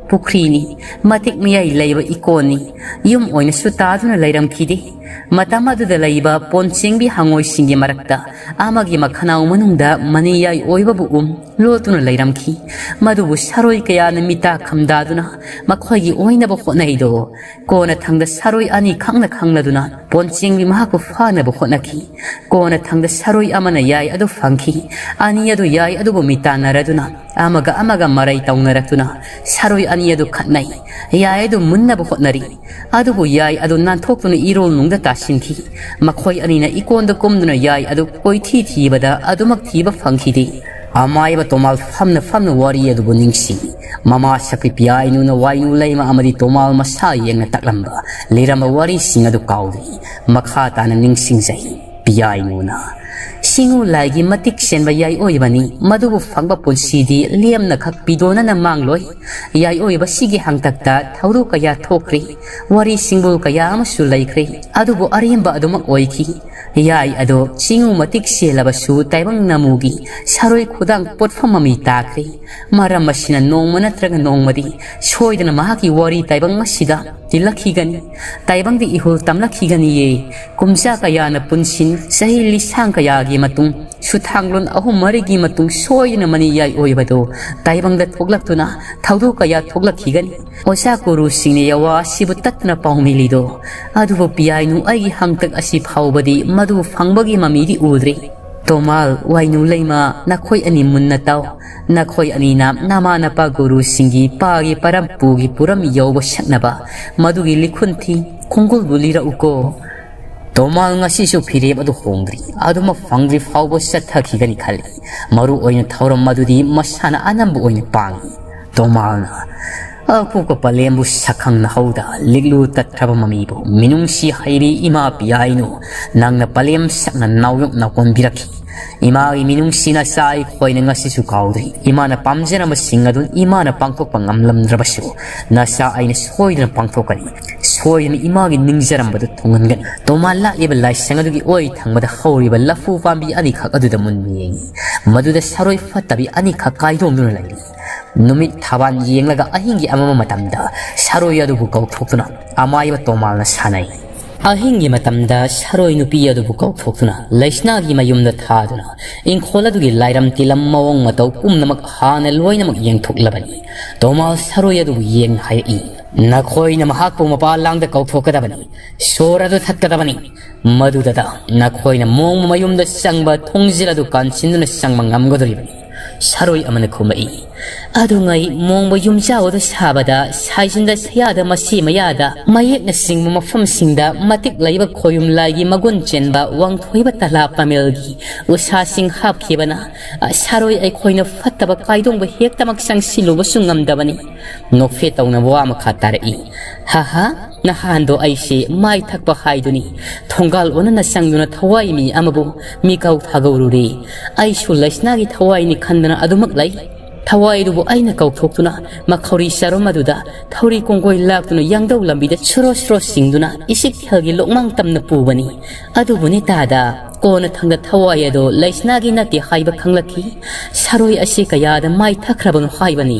ꯄꯨꯈ꯭ꯔꯤꯅꯤ꯫ ꯃꯇꯤꯛ ꯃꯌꯥꯏ ꯂꯩꯕ ꯏꯀꯣꯟꯅꯤ꯫ ꯌꯨꯝ ꯑꯣꯏꯅꯁꯨ ꯇꯥꯗꯨꯅ ꯂꯩꯔꯝꯈꯤꯗꯦ꯫ ꯃꯇꯝ ꯑꯗꯨꯗ ꯂꯩꯕ ꯄꯣꯟꯆꯦꯡꯕꯤ ꯍꯪꯉꯣꯏꯁꯤꯡꯒꯤ ꯃꯔꯛꯇ ꯑꯃꯒꯤ ꯃꯈꯅꯥꯎ ꯃꯅꯨꯡꯗ ꯃꯅꯤꯌꯥꯏ ꯑꯣꯏꯕꯕꯨ ꯎꯝ ꯂꯣꯠꯇꯨꯅ ꯂꯩꯔꯝꯈꯤ꯫ ꯃꯗꯨꯕꯨ ꯁꯥꯔꯣꯏ ꯀꯌꯥꯅ ꯃꯤꯇꯥ ꯈꯝꯗꯥꯗꯨꯅ ꯃꯈꯣꯏꯒꯤ ꯑꯣꯏꯅꯕ ꯍꯣꯠꯅꯩꯗꯣ꯫ ꯀꯣꯟꯅ ꯊꯪꯗ ꯁꯥꯔꯣꯏ ꯑꯅꯤ ꯈꯪꯅ ꯈꯪꯂꯗꯨꯅ ꯄꯣꯟꯆꯦꯡꯕꯤ ꯃꯍꯥꯛꯄꯨ ꯐꯥꯅꯕ ꯍꯣꯠꯅꯈꯤ꯫ ꯀꯣꯟꯅ ꯊꯪꯗ ꯁꯥꯔꯣꯏ ꯑꯃꯅ ꯌꯥꯏ ꯑꯗꯨ ꯐꯪꯈꯤ꯫ ꯑꯅꯤ ꯑꯗꯨ ꯌꯥꯏ ꯑꯗꯨꯕꯨ ꯃꯤꯇꯥꯟꯅꯔꯗꯨꯅ ꯑꯃꯒ ꯑꯃꯒ ꯃꯔꯩ ꯇꯧꯅꯔꯛꯇꯨꯅ ꯁꯥꯔꯣꯏ ꯑꯅꯤ ꯑꯗꯨ ꯈꯠꯅꯩ꯫ ꯌꯥꯏ ꯑꯗꯨ ꯃꯨꯟꯅꯕ ꯍꯣꯠꯅꯔꯤ꯫ ꯑꯗꯨꯕꯨ ꯌꯥꯏ ꯑꯗꯨ ꯅꯥꯟꯊꯣꯛꯇꯨꯅ ꯏꯔꯣꯜ ꯅꯨꯡꯗ ꯇꯥꯁꯤꯟꯈꯤ꯫ ꯃꯈꯣꯏ ꯑꯅꯤꯅ ꯏꯀꯣꯟꯗ ꯀꯨꯝꯗꯨꯅ ꯌꯥꯏ ꯑꯗꯨ ꯀꯣꯏꯊꯤ ꯊꯤꯕꯗ ꯑꯗꯨꯃꯛ ꯊꯤꯕ ꯐꯪꯈꯤꯗꯦ꯫ ꯑꯃꯥꯏꯕ ꯇꯣꯃꯥꯜ ꯐꯝꯅ ꯐꯝꯅ ꯋꯥꯔꯤ ꯑꯗꯨꯕꯨ ꯅꯤꯡꯁꯤꯡꯏ꯫ ꯃꯃꯥ ꯁꯛꯄꯤ ꯄꯤꯌꯥꯏꯅꯨꯅ ꯋꯥꯏꯅꯨ ꯂꯩꯃ ꯑꯃꯗꯤ ꯇꯣꯃꯥꯜ ꯃꯁꯥ ꯌꯦꯡꯅ ꯇꯥꯛꯂꯝꯕ ꯂꯤꯔꯝꯕ ꯋꯥꯔꯤꯁꯤꯡ ꯑꯗꯨ ꯀꯥꯎꯗ꯭ꯔꯤ꯫ ꯃꯈꯥ ꯇꯥꯅ ꯅꯤꯡꯁꯤꯡꯖꯩ꯫ ꯄꯤꯌꯥꯏꯅꯨꯅ, "ꯁꯤꯡꯉꯨ ꯂꯥꯏꯒꯤ ꯃꯇꯤꯛ ꯆꯦꯟꯕ ꯌꯥꯏꯑꯣꯏꯕꯅꯤ꯫ ꯃꯗꯨꯕꯨ ꯐꯪꯕ ꯄꯨꯟꯁꯤꯗꯤ ꯂꯦꯝꯅꯈꯛ ꯄꯤꯗꯣꯅꯅ ꯃꯥꯡꯂꯣꯏ꯫ ꯌꯥꯏꯑꯣꯏꯕꯁꯤꯒꯤ ꯍꯥꯡꯇꯛꯇ ꯊꯧꯗꯣꯛ ꯀꯌꯥ ꯊꯣꯛꯈ꯭ꯔꯤ꯫ ꯋꯥꯔꯤ ꯁꯤꯡꯕꯨꯜ ꯀꯌꯥ ꯑꯃꯁꯨ ꯂꯩꯈ꯭ꯔꯦ꯫ ꯑꯗꯨꯕꯨ ꯑꯔꯦꯝꯕ ꯑꯗꯨꯃꯛ ꯑꯣꯏꯈꯤ꯫ ꯌꯥꯏ ꯑꯗꯣ ꯆꯤꯡꯉꯨ ꯃꯇꯤꯛ ꯆꯦꯜꯂꯕꯁꯨ ꯇꯥꯏꯕꯪ ꯅꯃꯨꯒꯤ ꯁꯥꯔꯣꯏ ꯈꯨꯗꯥꯡ ꯄꯣꯠꯐꯝ ꯃꯃꯤ ꯇꯥꯈ꯭ꯔꯦ꯫ ꯃꯔꯝ ꯑꯁꯤꯅ ꯅꯣꯡꯃ ꯅꯠꯇ꯭ꯔꯒ ꯅꯣꯡꯃꯗꯤ ꯁꯣꯏꯗꯅ ꯃꯍꯥꯛꯀꯤ ꯋꯥꯔꯤ ꯇꯥꯏꯕꯪ ꯑꯁꯤꯗ ꯇꯤꯜꯂꯛꯈꯤꯒꯅꯤ꯫ ꯇꯥꯏꯕꯪꯗ ꯏꯍꯨꯜ ꯇꯝꯂꯛꯈꯤꯒꯅꯤꯌꯦ꯫ ꯀꯨꯝꯖꯥ ꯀꯌꯥꯅ ꯄꯨꯟꯁꯤꯟ, ꯆꯍꯤ ꯂꯤꯁꯥꯡ ꯀꯌꯥꯒꯤ ꯃꯇꯨꯡ, ꯁꯨꯊꯥꯡꯂꯣꯟ ꯑꯍꯨꯝ ꯃꯔꯤꯒꯤ ꯃꯇꯨꯡ ꯁꯣꯏꯗꯅ ꯃꯅꯤꯌꯥꯏ ꯑꯣꯏꯕꯗꯣ ꯇꯥꯏꯕꯪꯗ ꯊꯣꯛꯂꯛꯇꯨꯅ ꯊꯧꯗꯣꯛ ꯀꯌꯥ ꯊꯣꯛꯂꯛꯈꯤꯒꯅꯤ꯫ ꯑꯣꯖꯥ ꯒꯨꯔꯨꯁꯤꯡꯅ ꯌꯥꯋꯥ ꯑꯁꯤꯕꯨ ꯇꯠꯇꯅ ꯄꯥꯎꯃꯤꯂꯤꯗꯣ꯫ ꯑꯗꯨꯕꯨ ꯄꯤꯌꯥꯏꯅꯨ, ꯑꯩꯒꯤ ꯍꯪꯇꯛ ꯑꯁꯤ ꯐꯥꯎꯕꯗꯤ ꯃꯗꯨ ꯐꯪꯕꯒꯤ ꯃꯃꯤꯗꯤ ꯎꯗ꯭ꯔꯤ꯫ ꯇꯣꯃꯥꯜ, ꯋꯥꯏꯅꯨ ꯂꯩꯃ, ꯅꯈꯣꯏ ꯑꯅꯤ ꯃꯨꯟꯅ ꯇꯥꯎ꯫ ꯅꯈꯣꯏ ꯑꯅꯤꯅ ꯅꯃꯥ ꯅꯄꯥ ꯒꯨꯔꯨꯁꯤꯡꯒꯤ ꯄꯥꯒꯤ ꯄꯔꯝꯄꯨꯒꯤ ꯄꯨꯔꯝ ꯌꯧꯕ ꯁꯛꯅꯕ ꯃꯗꯨꯒꯤ ꯂꯤꯈꯨꯟ ꯊꯤ, ꯈꯣꯡꯒꯨꯜꯕꯨ ꯂꯤꯔꯛꯎꯀꯣ꯫ ꯇꯣꯃꯥꯜ ꯉꯁꯤꯁꯨ ꯐꯤꯔꯦꯞ ꯑꯗꯨ ꯍꯣꯡꯗ꯭ꯔꯤ꯫ ꯑꯗꯨꯃꯛ ꯐꯪꯗ꯭ꯔꯤ ꯐꯥꯎꯕ ꯆꯠꯊꯈꯤꯒꯅꯤ ꯈꯜꯂꯤ꯫ ꯃꯔꯨ ꯑꯣꯏꯅ ꯊꯧꯔꯝ ꯑꯗꯨꯗꯤ ꯃꯁꯥꯅ ꯑꯅꯝꯕ ꯑꯣꯏꯅ ꯄꯥꯡꯏ꯫ ꯇꯣꯃꯥꯜꯅ ꯑꯀꯨꯞꯄ ꯄꯂꯦꯝꯕꯨ ꯁꯛꯈꯪꯅꯍꯧꯗ ꯂꯤꯛꯂꯨ ꯇꯠꯈ꯭ꯔꯕ ꯃꯃꯤꯕꯨ ꯃꯤꯅꯨꯡꯁꯤ ꯍꯩꯔꯤ ꯏꯃꯥ ꯄꯤꯌꯥꯏꯅꯨ, ꯅꯪꯅ ꯄꯂꯦꯝ ꯁꯛꯅ ꯅꯥꯎꯌꯣꯛ ꯅꯥꯎꯀꯣꯟꯕꯤꯔꯛꯈꯤ꯫ ꯏꯃꯥꯒꯤ ꯃꯤꯅꯨꯡꯁꯤ ꯅꯆꯥ ꯑꯩꯈꯣꯏꯅ ꯉꯁꯤꯁꯨ ꯀꯥꯎꯗ꯭ꯔꯤ꯫ ꯏꯃꯥꯅ ꯄꯥꯝꯖꯔꯝꯕꯁꯤꯡ ꯑꯗꯨ ꯏꯃꯥꯅ ꯄꯥꯡꯊꯣꯛꯄ ꯉꯝꯂꯝꯗ꯭ꯔꯕꯁꯨ ꯅꯆꯥ ꯑꯩꯅ ꯁꯣꯏꯗꯅ ꯄꯥꯡꯊꯣꯛꯀꯅꯤ꯫ ꯁꯣꯏꯗꯅ ꯏꯃꯥꯒꯤ ꯅꯤꯡꯖꯔꯝꯕꯗꯨ ꯊꯨꯡꯍꯟꯒꯅꯤ꯫ ꯇꯣꯃꯥ ꯂꯥꯠꯂꯤꯕ ꯂꯥꯏꯁꯪ ꯑꯗꯨꯒꯤ ꯑꯣꯏ ꯊꯪꯕꯗ ꯍꯧꯔꯤꯕ ꯂꯐꯨ ꯄꯥꯝꯕꯤ ꯑꯅꯤꯈꯛ ꯑꯗꯨꯗ ꯃꯨꯟꯅ ꯌꯦꯡꯉꯤ꯫ ꯃꯗꯨꯗ ꯁꯔꯣꯏ ꯐꯠꯇꯕꯤ ꯑꯅꯤꯈꯛ ꯀꯥꯏꯗꯣꯡꯗꯨꯅ ꯂꯩꯔꯤ꯫ ꯅꯨꯃꯤꯠ ꯊꯥꯕꯥꯟ ꯌꯦꯡꯂꯒ ꯑꯍꯤꯡꯒꯤ ꯑꯃꯝꯕ ꯃꯇꯝꯗ ꯁꯔꯣꯏ ꯑꯗꯨꯕꯨ ꯀꯧꯊꯣꯛꯇꯨꯅ ꯑꯃꯥꯏꯕ ꯇꯣꯃꯥꯜꯅ ꯁꯥꯟꯅꯩ꯫ ꯑꯍꯤꯡꯒꯤ ꯃꯇꯝꯗ ꯁꯔꯣꯏ ꯅꯨꯄꯤ ꯑꯗꯨꯕꯨ ꯀꯧꯊꯣꯛꯇꯨꯅ ꯂꯩꯁꯅꯥꯒꯤ ꯃꯌꯨꯝꯗ ꯊꯥꯗꯨꯅ ꯏꯪꯈꯣꯜ ꯑꯗꯨꯒꯤ ꯂꯥꯏꯔꯝ ꯇꯤꯂꯝ ꯃꯑꯣꯡ ꯃꯇꯧ ꯄꯨꯝꯅꯃꯛ ꯍꯥꯟꯅ ꯂꯣꯏꯅꯃꯛ ꯌꯦꯡꯊꯣꯛꯂꯕꯅꯤ꯫ ꯇꯣꯃꯥꯜ ꯁꯔꯣꯏ ꯑꯗꯨꯕꯨ ꯌꯦꯡ ꯍꯥꯏꯔꯛꯏ, "ꯅꯈꯣꯏꯅ ꯃꯍꯥꯛꯄꯨ ꯃꯄꯥꯜ ꯂꯥꯡꯗ ꯀꯧꯊꯣꯛꯀꯗꯕꯅꯤ꯫ ꯁꯣꯔ ꯑꯗꯨ ꯊꯠꯀꯗꯕꯅꯤ꯫ ꯃꯗꯨꯗꯇ ꯅꯈꯣꯏꯅ ꯃꯣꯡꯕ ꯃꯌꯨꯝꯗ ꯆꯪꯕ ꯊꯣꯡꯖꯤꯜ ꯑꯗꯨ ꯀꯥꯟꯁꯤꯟꯗꯨꯅ ꯆꯪꯕ ꯉꯝꯒꯗꯧꯔꯤꯕꯅꯤ꯫" ꯁꯔꯣꯏ ꯑꯃꯅ ꯈꯨꯝꯂꯛꯏ, "ꯑꯗꯨꯉꯩ ꯃꯣꯡꯕ ꯌꯨꯝꯖꯥꯎ ꯑꯗꯨ ꯁꯥꯕꯗ ꯁꯥꯏꯖꯤꯟꯗ ꯁꯌꯥꯗ ꯃꯁꯤ ꯃꯌꯥꯗ ꯃꯌꯦꯛꯅꯆꯤꯡꯕ ꯃꯐꯝꯁꯤꯡꯗ ꯃꯇꯤꯛ ꯂꯩꯕ ꯈꯣꯌꯨꯝ ꯂꯥꯏꯒꯤ ꯃꯒꯨꯟ ꯆꯦꯟꯕ ꯋꯥꯡꯊꯣꯏꯕ ꯇꯂꯥ ꯄꯥꯃꯦꯜꯒꯤ ꯎꯁꯥꯁꯤꯡ ꯍꯥꯞꯈꯤꯕꯅ ꯁꯔꯣꯏ ꯑꯩꯈꯣꯏꯅ ꯐꯠꯇꯕ ꯀꯥꯏꯗꯣꯡꯕ ꯍꯦꯛꯇꯃꯛ ꯆꯪꯁꯤꯜꯂꯨꯕꯁꯨ ꯉꯝꯗꯕꯅꯤ꯫" ꯅꯣꯛꯐꯦꯠ ꯇꯧꯅ ꯋꯥ ꯃꯈꯥ ꯇꯥꯔꯛꯏ, "ꯍꯥ ꯍꯥ, ꯅꯍꯥꯟꯗꯣ ꯑꯩꯁꯦ ꯃꯥꯏ ꯊꯛꯄ ꯍꯥꯏꯗꯨꯅꯤ ꯊꯣꯡꯒꯥꯜ ꯑꯣꯟꯅꯅ ꯆꯪꯗꯨꯅ ꯊꯋꯥꯏ ꯃꯤ ꯑꯃꯕꯨ ꯃꯤꯀꯥꯎ ꯊꯥꯒꯧꯔꯨꯔꯦ꯫ ꯑꯩꯁꯨ ꯂꯩꯁꯅꯥꯒꯤ ꯊꯋꯥꯏꯅꯤ ꯈꯟꯗꯅ ꯑꯗꯨꯃꯛ ꯂꯩ꯫" ꯊꯋꯥꯏꯗꯨꯕꯨ ꯑꯩꯅ ꯀꯧꯊꯣꯛꯇꯨꯅ ꯃꯈꯧꯔꯤ ꯆꯥꯔꯨꯝ ꯑꯗꯨꯗ ꯊꯧꯔꯤ ꯀꯣꯡꯒꯣꯏ ꯂꯥꯛꯇꯨꯅ ꯌꯥꯡꯗꯧ ꯂꯝꯕꯤꯗ ꯁꯨꯔꯣ ꯁꯨꯔꯣ ꯆꯤꯡꯗꯨꯅ ꯏꯁꯤꯛ ꯍꯦꯜꯒꯤ ꯂꯣꯛꯃꯥꯡ ꯇꯝꯅ ꯄꯨꯕꯅꯤ꯫ ꯑꯗꯨꯕꯨꯅꯦ ꯇꯥꯗ, ꯀꯣꯟꯅ ꯊꯪꯗ ꯊꯋꯥꯏ ꯑꯗꯣ ꯂꯩꯁꯅꯥꯒꯤ ꯅꯠꯇꯦ ꯍꯥꯏꯕ ꯈꯪꯂꯛꯈꯤ꯫ ꯁꯥꯔꯣꯏ ꯑꯁꯤ ꯀꯌꯥꯗ ꯃꯥꯏ ꯊꯛꯈ꯭ꯔꯕꯅꯣ ꯍꯥꯏꯕꯅꯤ꯫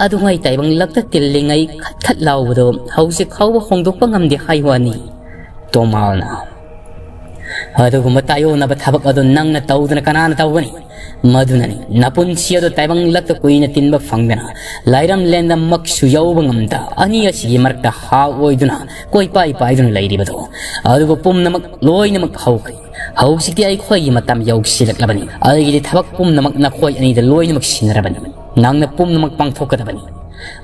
ꯑꯗꯨꯉꯩ ꯇꯥꯏꯕꯪ ꯂꯛꯇ ꯇꯤꯜꯂꯤꯉꯩ ꯈꯠ ꯈꯠ ꯂꯥꯎꯕꯗꯣ ꯍꯧꯖꯤꯛ ꯐꯥꯎꯕ ꯍꯣꯡꯗꯣꯛꯄ ꯉꯝꯗꯦ ꯍꯥꯏ ꯋꯥꯅꯤ꯫ ꯇꯣꯃꯥꯜꯅ, ꯑꯗꯨꯒꯨꯝꯕ ꯇꯥꯏꯌꯣꯟꯅꯕ ꯊꯕꯛ ꯑꯗꯨ ꯅꯪꯅ ꯇꯧꯗꯅ ꯀꯅꯥꯅ ꯇꯧꯒꯅꯤ? ꯃꯗꯨꯅꯅꯤ ꯅꯄꯨꯟꯁꯤ ꯑꯗꯨ ꯇꯥꯏꯕꯪ ꯂꯛꯇ ꯀꯨꯏꯅ ꯇꯤꯟꯕ ꯐꯪꯗꯅ, ꯂꯥꯏꯔꯝ ꯂꯦꯟꯗ ꯃꯛꯁꯨ ꯌꯧꯕ ꯉꯝꯗ, ꯑꯅꯤ ꯑꯁꯤꯒꯤ ꯃꯔꯛꯇ ꯍꯥ ꯑꯣꯏꯗꯨꯅ ꯀꯣꯏꯄꯥꯏ ꯄꯥꯏꯗꯨꯅ ꯂꯩꯔꯤꯕꯗꯣ꯫ ꯑꯗꯨꯕꯨ ꯄꯨꯝꯅꯃꯛ ꯂꯣꯏꯅꯃꯛ ꯍꯧꯈ꯭ꯔꯦ꯫ ꯍꯧꯖꯤꯛꯇꯤ ꯑꯩꯈꯣꯏꯒꯤ ꯃꯇꯝ ꯌꯧꯁꯤꯜꯂꯛꯂꯕꯅꯤ꯫ ꯑꯩꯒꯤꯗꯤ ꯊꯕꯛ ꯄꯨꯝꯅꯃꯛ ꯅꯈꯣꯏ ꯑꯅꯤꯗ ꯂꯣꯏꯅꯃꯛ ꯁꯤꯟꯅꯔꯕꯅꯤ꯫ ꯅꯪꯅ ꯄꯨꯝꯅꯃꯛ ꯄꯥꯡꯊꯣꯛꯀꯗꯕꯅꯤ꯫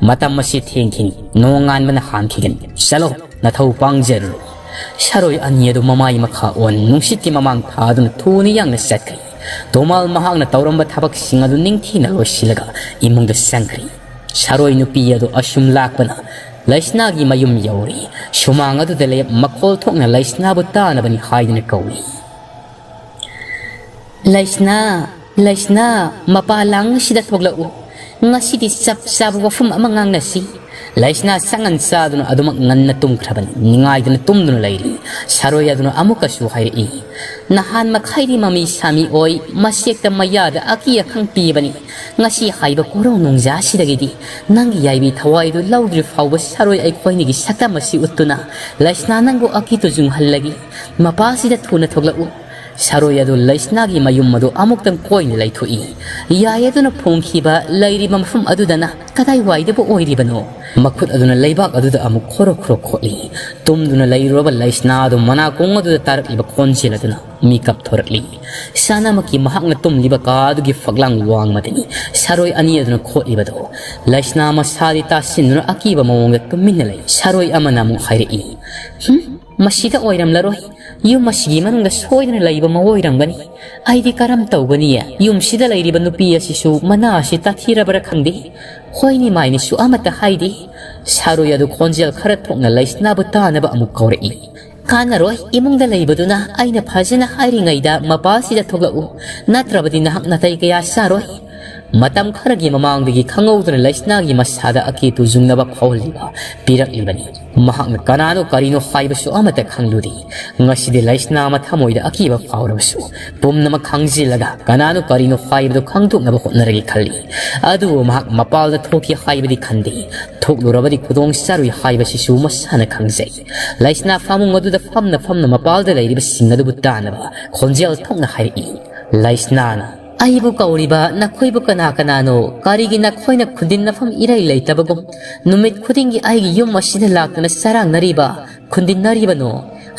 ꯃꯇꯝ ꯑꯁꯤ ꯊꯦꯡꯈꯤꯅꯤ꯫ ꯅꯣꯡꯉꯥꯟꯕꯅ ꯍꯥꯟꯈꯤꯒꯅꯤ꯫ ꯆꯠꯂꯣ, ꯅꯊꯧ ꯄꯥꯡꯖꯔꯨꯔꯣ꯫ ꯁꯥꯔꯣꯏ ꯑꯅꯤ ꯑꯗꯨ ꯃꯃꯥꯏ ꯃꯈꯥ ꯑꯣꯟ ꯅꯨꯡꯁꯤꯠꯀꯤ ꯃꯃꯥꯡ ꯊꯥꯗꯨꯅ ꯊꯨꯅ ꯌꯥꯡꯅ ꯆꯠꯈ꯭ꯔꯦ꯫ ꯇꯣꯃꯥꯜ ꯃꯍꯥꯛꯅ ꯇꯧꯔꯝꯕ ꯊꯕꯛꯁꯤꯡ ꯑꯗꯨ ꯅꯤꯡꯊꯤꯅ ꯂꯣꯏꯁꯤꯜꯂꯒ ꯏꯃꯨꯡꯗ ꯆꯪꯈ꯭ꯔꯦ꯫ ꯁꯥꯔꯣꯏ ꯅꯨꯄꯤ ꯑꯗꯨ ꯑꯁꯨꯝ ꯂꯥꯛꯄꯅ ꯂꯩꯁꯅꯥꯒꯤ ꯃꯌꯨꯝ ꯌꯧꯔꯦ꯫ ꯁꯨꯃꯥꯡ ꯑꯗꯨꯗ ꯂꯦꯞ ꯃꯈꯣꯜ ꯊꯣꯛꯅ ꯂꯩꯁꯅꯥꯕꯨ ꯇꯥꯅꯕꯅꯤ ꯍꯥꯏꯗꯨꯅ ꯀꯧꯏ꯫ "ꯂꯩꯁꯅꯥ, ꯂꯩꯁꯅꯥ, ꯃꯄꯥ ꯂꯥꯡ ꯑꯁꯤꯗ ꯊꯣꯛꯂꯛꯎ꯫ ꯉꯁꯤꯗꯤ ꯆꯞ ꯆꯥꯕ ꯋꯥꯐꯝ ꯑꯃ ꯉꯥꯡꯅꯁꯤ꯫" ꯂꯩꯁꯅꯥ ꯆꯪꯉꯟ ꯆꯥꯗꯨꯅ ꯑꯗꯨꯃꯛ ꯉꯟꯅ ꯇꯨꯝꯈ꯭ꯔꯕꯅꯤ꯫ ꯅꯤꯡꯉꯥꯏꯗꯅ ꯇꯨꯝꯗꯨꯅ ꯂꯩꯔꯤ꯫ ꯁꯥꯔꯣꯏ ꯑꯗꯨꯅ ꯑꯃꯨꯛꯀꯁꯨ ꯍꯥꯏꯔꯛꯏ, "ꯅꯍꯥꯟ ꯃꯈꯩꯗꯤ ꯃꯃꯤ ꯁꯥꯃꯤ ꯑꯣꯏ, ꯃꯁꯦꯛꯇ ꯃꯌꯥꯗ ꯑꯀꯤ ꯑꯈꯪ ꯄꯤꯕꯅꯤ꯫ ꯉꯁꯤ ꯍꯥꯏꯕ ꯀꯣꯔꯧ ꯅꯨꯡꯖꯥꯁꯤꯗꯒꯤꯗꯤ ꯅꯪꯒꯤ ꯌꯥꯏꯕꯤ ꯊꯋꯥꯏꯗꯨ ꯂꯧꯗ꯭ꯔꯤ ꯐꯥꯎꯕ ꯁꯥꯔꯣꯏ ꯑꯩꯈꯣꯏꯅꯤꯒꯤ ꯁꯛꯇꯝ ꯑꯁꯤ ꯎꯠꯇꯨꯅ ꯂꯩꯁꯅꯥ ꯅꯪꯕꯨ ꯑꯀꯤ ꯇꯨꯖꯨꯡꯍꯜꯂꯒꯦ꯫ ꯃꯄꯥꯁꯤꯗ ꯊꯨꯅ ꯊꯣꯛꯂꯛꯎ꯫" ꯁꯥꯔꯣꯏ ꯑꯗꯨ ꯂꯩꯁꯅꯥꯒꯤ ꯃꯌꯨꯝ ꯑꯗꯨ ꯑꯃꯨꯛꯇꯪ ꯀꯣꯏꯅ ꯂꯩꯊꯣꯛꯏ꯫ ꯌꯥꯏ ꯑꯗꯨꯅ ꯐꯣꯡꯈꯤꯕ ꯂꯩꯔꯤꯕ ꯃꯐꯝ ꯑꯗꯨꯗꯅ ꯀꯗꯥꯏꯋꯥꯏꯗꯕꯨ ꯑꯣꯏꯔꯤꯕꯅꯣ? ꯃꯈꯨꯠ ꯑꯗꯨꯅ ꯂꯩꯕꯥꯛ ꯑꯗꯨꯗ ꯑꯃꯨꯛ ꯈꯣꯔꯣ ꯈꯣꯔꯣ ꯈꯣꯠꯂꯤ꯫ ꯇꯨꯝꯗꯨꯅ ꯂꯩꯔꯨꯔꯕ ꯂꯩꯁꯅꯥ ꯑꯗꯨ ꯃꯅꯥꯀꯣꯡ ꯑꯗꯨꯗ ꯇꯥꯔꯛꯂꯤꯕ ꯈꯣꯟꯖꯦꯜ ꯑꯗꯨꯅ ꯃꯤꯀꯞ ꯊꯣꯔꯛꯂꯤ꯫ ꯆꯥꯅꯃꯛꯀꯤ ꯃꯍꯥꯛꯅ ꯇꯨꯝꯂꯤꯕ ꯀꯥ ꯑꯗꯨꯒꯤ ꯐꯛꯂꯥꯡ ꯋꯥꯡꯃꯗꯅꯤ ꯁꯥꯔꯣꯏ ꯑꯅꯤ ꯑꯗꯨꯅ ꯈꯣꯠꯂꯤꯕꯗꯣ꯫ ꯂꯩꯁꯅꯥ ꯃꯁꯥꯗꯤ ꯇꯥꯁꯤꯟꯗꯨꯅ ꯑꯀꯤꯕ ꯃꯑꯣꯡꯗ ꯇꯨꯃꯤꯟꯅ ꯂꯩ꯫ ꯁꯥꯔꯣꯏ ꯑꯃꯅ ꯑꯃꯨꯛ ꯍꯥꯏꯔꯛꯏ, "ꯍꯨꯝ, ꯃꯁꯤꯗ ꯑꯣꯏꯔꯝꯂꯔꯣꯏ꯫ ꯌꯨꯝ ꯑꯁꯤꯒꯤ ꯃꯅꯨꯡꯗ ꯁꯣꯏꯗꯅ ꯂꯩꯕ ꯑꯃ ꯑꯣꯏꯔꯝꯒꯅꯤ꯫ ꯑꯩꯗꯤ ꯀꯔꯝ ꯇꯧꯒꯅꯤ? ꯌꯨꯝꯁꯤꯗ ꯂꯩꯔꯤꯕ ꯅꯨꯄꯤ ꯑꯁꯤꯁꯨ ꯃꯅꯥ ꯑꯁꯤ ꯇꯥꯊꯤꯔꯕ꯭ꯔꯥ ꯈꯪꯗꯦ꯫ ꯍꯣꯏꯅꯦ ꯃꯥꯏꯅꯤꯁꯨ ꯑꯃꯠꯇ ꯍꯥꯏꯗꯦ꯫" ꯁꯥꯔꯣꯏ ꯑꯗꯨ ꯈꯣꯟꯖꯦꯜ ꯈꯔ ꯊꯣꯛꯅ ꯂꯩꯁꯅꯥꯕꯨ ꯇꯥꯅꯕ ꯑꯃꯨꯛ ꯀꯧꯔꯛꯏ꯫ "ꯀꯥꯟꯅꯔꯣꯏ, ꯏꯃꯨꯡꯗ ꯂꯩꯕꯗꯨꯅ ꯑꯩꯅ ꯐꯖꯅ ꯍꯥꯏꯔꯤꯉꯩꯗ ꯃꯄꯥꯁꯤꯗ ꯊꯣꯛꯂꯛꯎ, ꯅꯠꯇ꯭ꯔꯕꯗꯤ ꯅꯍꯥꯛ ꯅꯥꯇꯩ ꯀꯌꯥ ꯆꯥꯔꯣꯏ꯫" ꯃꯇꯝ ꯈꯔꯒꯤ ꯃꯃꯥꯡꯗꯒꯤ ꯈꯪꯍꯧꯗꯅ ꯂꯩꯁꯅꯥꯒꯤ ꯃꯁꯥꯗ ꯑꯀꯤꯇꯨ ꯖꯨꯡꯅꯕ ꯐꯥꯎꯍꯜꯂꯤꯕ ꯄꯤꯔꯛꯂꯤꯕꯅꯤ꯫ ꯃꯍꯥꯛꯅ ꯀꯅꯥꯅꯣ ꯀꯔꯤꯅꯣ ꯍꯥꯏꯕꯁꯨ ꯑꯃꯠꯇ ꯈꯪꯂꯨꯗꯦ꯫ ꯉꯁꯤꯗꯤ ꯂꯩꯁꯅꯥ ꯃꯊꯃꯣꯏꯗ ꯑꯀꯤꯕ ꯐꯥꯎꯔꯕꯁꯨ ꯄꯨꯝꯅꯃꯛ ꯈꯪꯖꯤꯜꯂꯒ ꯀꯅꯥꯅꯣ ꯀꯔꯤꯅꯣ ꯍꯥꯏꯕꯗꯨ ꯈꯪꯗꯣꯛꯅꯕ ꯍꯣꯠꯅꯔꯒꯦ ꯈꯜꯂꯤ꯫ ꯑꯗꯨꯕꯨ ꯃꯍꯥꯛ ꯃꯄꯥꯜꯗ ꯊꯣꯛꯈꯤ ꯍꯥꯏꯕꯗꯤ ꯈꯟꯗꯦ꯫ ꯊꯣꯛꯂꯨꯔꯕꯗꯤ ꯈꯨꯗꯣꯡ ꯆꯥꯔꯨꯏ ꯍꯥꯏꯕꯁꯤꯁꯨ ꯃꯁꯥꯅ ꯈꯪꯖꯩ꯫ ꯂꯩꯁꯅꯥ ꯐꯃꯨꯡ ꯑꯗꯨꯗ ꯐꯝꯅ ꯐꯝꯅ ꯃꯄꯥꯜꯗ ꯂꯩꯔꯤꯕꯁꯤꯡ ꯑꯗꯨꯕꯨ ꯇꯥꯅꯕ ꯈꯣꯟꯖꯦꯜ ꯊꯣꯛꯅ ꯍꯥꯏꯔꯛꯏ꯫ ꯂꯩꯁꯅꯥꯅ, "ꯑꯩꯕꯨ ꯀꯧꯔꯤꯕ ꯅꯈꯣꯏꯕꯨ ꯀꯅꯥ ꯀꯅꯥꯅꯣ? ꯀꯔꯤꯒꯤ ꯅꯈꯣꯏꯅ ꯈꯨꯟꯗꯤꯟꯅꯐꯝ ꯏꯔꯩ ꯂꯩꯇꯕꯒꯨꯝ ꯅꯨꯃꯤꯠ ꯈꯨꯗꯤꯡꯒꯤ ꯑꯩꯒꯤ ꯌꯨꯝ ꯑꯁꯤꯗ ꯂꯥꯛꯇꯨꯅ ꯆꯔꯥꯡꯅꯔꯤꯕ, ꯈꯨꯟꯗꯤꯟꯅꯔꯤꯕꯅꯣ?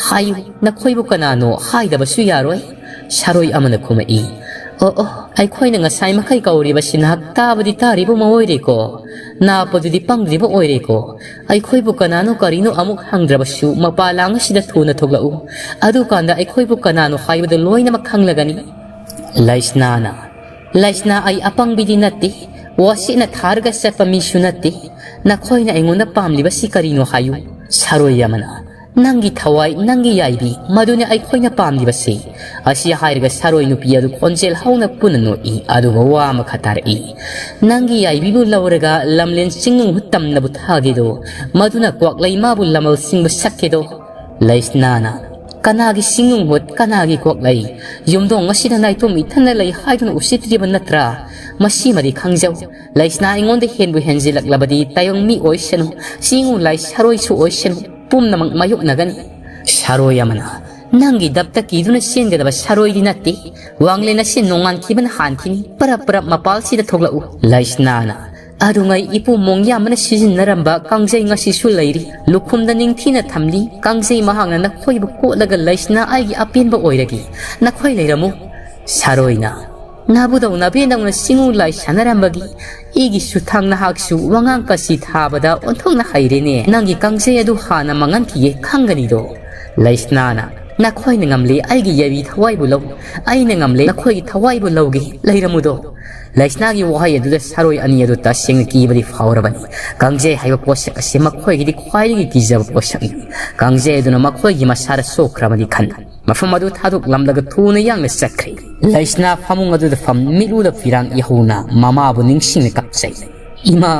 ꯍꯥꯏꯌꯨ, ꯅꯈꯣꯏꯕꯨ ꯀꯅꯥꯅꯣ? ꯍꯥꯏꯗꯕꯁꯨ ꯌꯥꯔꯣꯏ꯫" ꯁꯥꯔꯣꯏ ꯑꯃꯅ ꯈꯨꯝꯃꯛꯏ, "ꯑꯣ, ꯑꯣ, ꯑꯩꯈꯣꯏꯅ ꯉꯁꯥꯏ ꯃꯈꯩ ꯀꯧꯔꯤꯕꯁꯤ ꯅꯍꯥꯛ ꯇꯥꯕꯗꯤ ꯇꯥꯔꯤꯕ ꯑꯃ ꯑꯣꯏꯔꯦꯀꯣ? ꯅꯥꯞꯄꯗꯨꯗꯤ ꯄꯪꯗ꯭ꯔꯤꯕ ꯑꯣꯏꯔꯦꯀꯣ? ꯑꯩꯈꯣꯏꯕꯨ ꯀꯅꯥꯅꯣ ꯀꯔꯤꯅꯣ ꯑꯃꯨꯛ ꯍꯪꯗ꯭ꯔꯕꯁꯨ ꯃꯄꯥ ꯂꯥꯡ ꯑꯁꯤꯗ ꯊꯨꯅ ꯊꯣꯛꯂꯛꯎ꯫ ꯑꯗꯨꯀꯥꯟꯗ ꯑꯩꯈꯣꯏꯕꯨ ꯀꯅꯥꯅꯣ ꯍꯥꯏꯕꯗꯨ ꯂꯣꯏꯅꯃꯛ ꯈꯪꯂꯒꯅꯤ꯫" ꯂꯩꯁꯅꯥꯅ, "ꯂꯩꯁꯅꯥ, ꯑꯩ ꯑꯄꯪꯕꯤꯗꯤ ꯅꯠꯇꯦ, ꯋꯥꯁꯤꯠꯅ ꯊꯥꯔꯒ ꯆꯠꯄ ꯃꯤꯁꯨ ꯅꯠꯇꯦ꯫ ꯅꯈꯣꯏꯅ ꯑꯩꯉꯣꯟꯗ ꯄꯥꯝꯂꯤꯕꯁꯤ ꯀꯔꯤꯅꯣ ꯍꯥꯏꯌꯨ꯫" ꯁꯥꯔꯣꯏ ꯑꯃꯅ, "ꯅꯪꯒꯤ ꯊꯋꯥꯏ, ꯅꯪꯒꯤ ꯌꯥꯏꯕꯤ, ꯃꯗꯨꯅꯤ ꯑꯩꯈꯣꯏꯅ ꯄꯥꯝꯂꯤꯕꯁꯤ꯫" ꯑꯁꯤ ꯍꯥꯏꯔꯒ ꯁꯥꯔꯣꯏ ꯅꯨꯄꯤ ꯑꯗꯨ ꯈꯣꯟꯖꯦꯜ ꯍꯧꯅ ꯄꯨꯟꯅ ꯅꯣꯛꯏ, ꯑꯗꯨꯒ ꯋꯥ ꯑꯃꯈꯛ ꯇꯥꯔꯛꯏ, "ꯅꯪꯒꯤ ꯌꯥꯏꯕꯤꯕꯨ ꯂꯧꯔꯒ ꯂꯝꯂꯦꯟ ꯆꯤꯡꯅꯨꯡ ꯍꯨꯠ ꯇꯝꯅꯕꯨ ꯊꯥꯒꯦꯗꯣ, ꯃꯗꯨꯅ ꯀ꯭ꯋꯥꯛꯂꯩ ꯃꯥꯕꯨ ꯂꯃꯜ ꯁꯤꯡꯕ ꯁꯛꯀꯦꯗꯣ꯫" ꯂꯩꯁꯅꯥꯅ, "ꯀꯅꯥꯒꯤ ꯆꯤꯡꯅꯨꯡ ꯍꯨꯠ, ꯀꯅꯥꯒꯤ ꯀ꯭ꯋꯥꯛꯂꯩ? ꯌꯨꯝꯗꯣꯡ ꯑꯁꯤꯗ ꯅꯥꯏꯇꯣꯝ ꯏꯊꯟꯗ ꯂꯩ ꯍꯥꯏꯗꯨꯅ ꯎꯁꯤꯠꯇ꯭ꯔꯤꯕ ꯅꯠꯇ꯭ꯔꯥ? ꯃꯁꯤꯃꯗꯤ ꯈꯪꯖꯧ꯫ ꯂꯩꯁꯅꯥ ꯑꯩꯉꯣꯟꯗ ꯍꯦꯟꯕꯨ ꯍꯦꯟꯖꯤꯜꯂꯛꯂꯕꯗꯤ ꯇꯥꯏꯕꯪ ꯃꯤ ꯑꯣꯏꯁꯅꯨ, ꯆꯤꯡꯉꯨ ꯂꯥꯏ ꯁꯥꯔꯣꯏꯁꯨ ꯑꯣꯏꯁꯅꯨ, ꯄꯨꯝꯅꯃꯛ ꯃꯥꯌꯣꯛꯅꯒꯅꯤ꯫" ꯁꯥꯔꯣꯏ ꯑꯃꯅ, "ꯅꯪꯒꯤ ꯗꯞꯇ ꯀꯤꯗꯨꯅ ꯆꯦꯟꯒꯗꯕ ꯁꯥꯔꯣꯏꯗꯤ ꯅꯠꯇꯦ꯫ ꯋꯥꯡꯂꯦꯟ ꯑꯁꯤ ꯅꯣꯡꯉꯥꯟꯈꯤꯕꯅ ꯍꯥꯟꯈꯤꯅꯤ꯫ ꯄꯔꯞ ꯄꯔꯞ ꯃꯄꯥꯜꯁꯤꯗ ꯊꯣꯛꯂꯛꯎ꯫" ꯂꯩꯁꯅꯥꯅ, "ꯑꯗꯨꯉꯩ ꯏꯄꯨ ꯃꯣꯡꯌꯥꯝꯕꯅ ꯁꯤꯖꯤꯟꯅꯔꯝꯕ ꯀꯥꯡꯖꯩ ꯉꯁꯤꯁꯨ ꯂꯩꯔꯤ꯫ ꯂꯨꯈꯨꯝꯗ ꯅꯤꯡꯊꯤꯅ ꯊꯝꯂꯤ꯫ ꯀꯥꯡꯖꯩ ꯃꯍꯥꯛꯅ ꯅꯈꯣꯏꯕꯨ ꯀꯣꯠꯂꯒ ꯂꯩꯁꯅꯥ ꯑꯩꯒꯤ ꯑꯄꯦꯟꯕ ꯑꯣꯏꯔꯒꯦ꯫ ꯅꯈꯣꯏ ꯂꯩꯔꯝꯃꯨ꯫" ꯁꯥꯔꯣꯏꯅ, "ꯅꯥꯕꯨꯗꯧ ꯅꯥꯕꯦꯟꯗꯧꯅ ꯆꯤꯡꯉꯨ ꯂꯥꯏ ꯁꯥꯟꯅꯔꯝꯕꯒꯤ ꯏꯒꯤ ꯁꯨꯊꯥꯡ ꯅꯍꯥꯛꯁꯨ ꯋꯥꯉꯥꯡ ꯀꯁꯤ ꯊꯥꯕꯗ ꯑꯣꯟꯊꯣꯛꯅ ꯍꯩꯔꯦꯅꯦ꯫ ꯅꯪꯒꯤ ꯀꯥꯡꯖꯩ ꯑꯗꯨ ꯍꯥꯟꯅ ꯃꯥꯡꯍꯟꯈꯤꯒꯦ ꯈꯪꯒꯅꯤꯗꯣ꯫" ꯂꯩꯁꯅꯥꯅ, "ꯅꯈꯣꯏꯅ ꯉꯝꯂꯦ ꯑꯩꯒꯤ ꯌꯥꯏꯕꯤ ꯊꯋꯥꯏꯕꯨ ꯂꯧ꯫ ꯑꯩꯅ ꯉꯝꯂꯦ ꯅꯈꯣꯏꯒꯤ ꯊꯋꯥꯏꯕꯨ ꯂꯧꯒꯦ꯫ ꯂꯩꯔꯝꯃꯨꯗꯣ꯫" ꯂꯩꯁꯅꯥꯒꯤ ꯋꯥꯍꯩ ꯑꯗꯨꯗ ꯁꯥꯔꯣꯏ ꯑꯅꯤ ꯑꯗꯨ ꯇꯁꯦꯡꯅ ꯀꯤꯕꯗꯤ ꯐꯥꯎꯔꯕꯅꯤ꯫ ꯀꯥꯡꯖꯩ ꯍꯥꯏꯕ ꯄꯣꯠꯁꯛ ꯑꯁꯤ ꯃꯈꯣꯏꯒꯤꯗꯤ ꯈ꯭ꯋꯥꯏꯗꯒꯤ ꯀꯤꯖꯕ ꯄꯣꯠꯁꯛꯅꯤ꯫ ꯀꯥꯡꯖꯩ ꯑꯗꯨꯅ ꯃꯈꯣꯏꯒꯤ ꯃꯁꯥꯗ ꯁꯣꯛꯈ꯭ꯔꯕꯅꯤ ꯈꯟ ꯃꯐꯝ ꯑꯗꯨ ꯊꯥꯗꯣꯛꯂꯝꯂꯒ ꯊꯨꯅ ꯌꯥꯡꯅ ꯆꯠꯈ꯭ꯔꯦ꯫ ꯂꯩꯁꯅꯥ ꯐꯃꯨꯡ ꯑꯗꯨꯗ ꯐꯝ ꯃꯤꯠꯂꯨꯗ ꯐꯤꯔꯥꯡ ꯏꯍꯧꯅ ꯃꯃꯥꯕꯨ ꯅꯤꯡꯁꯤꯡꯅ ꯀꯞꯆꯩ꯫ "ꯏꯃꯥ,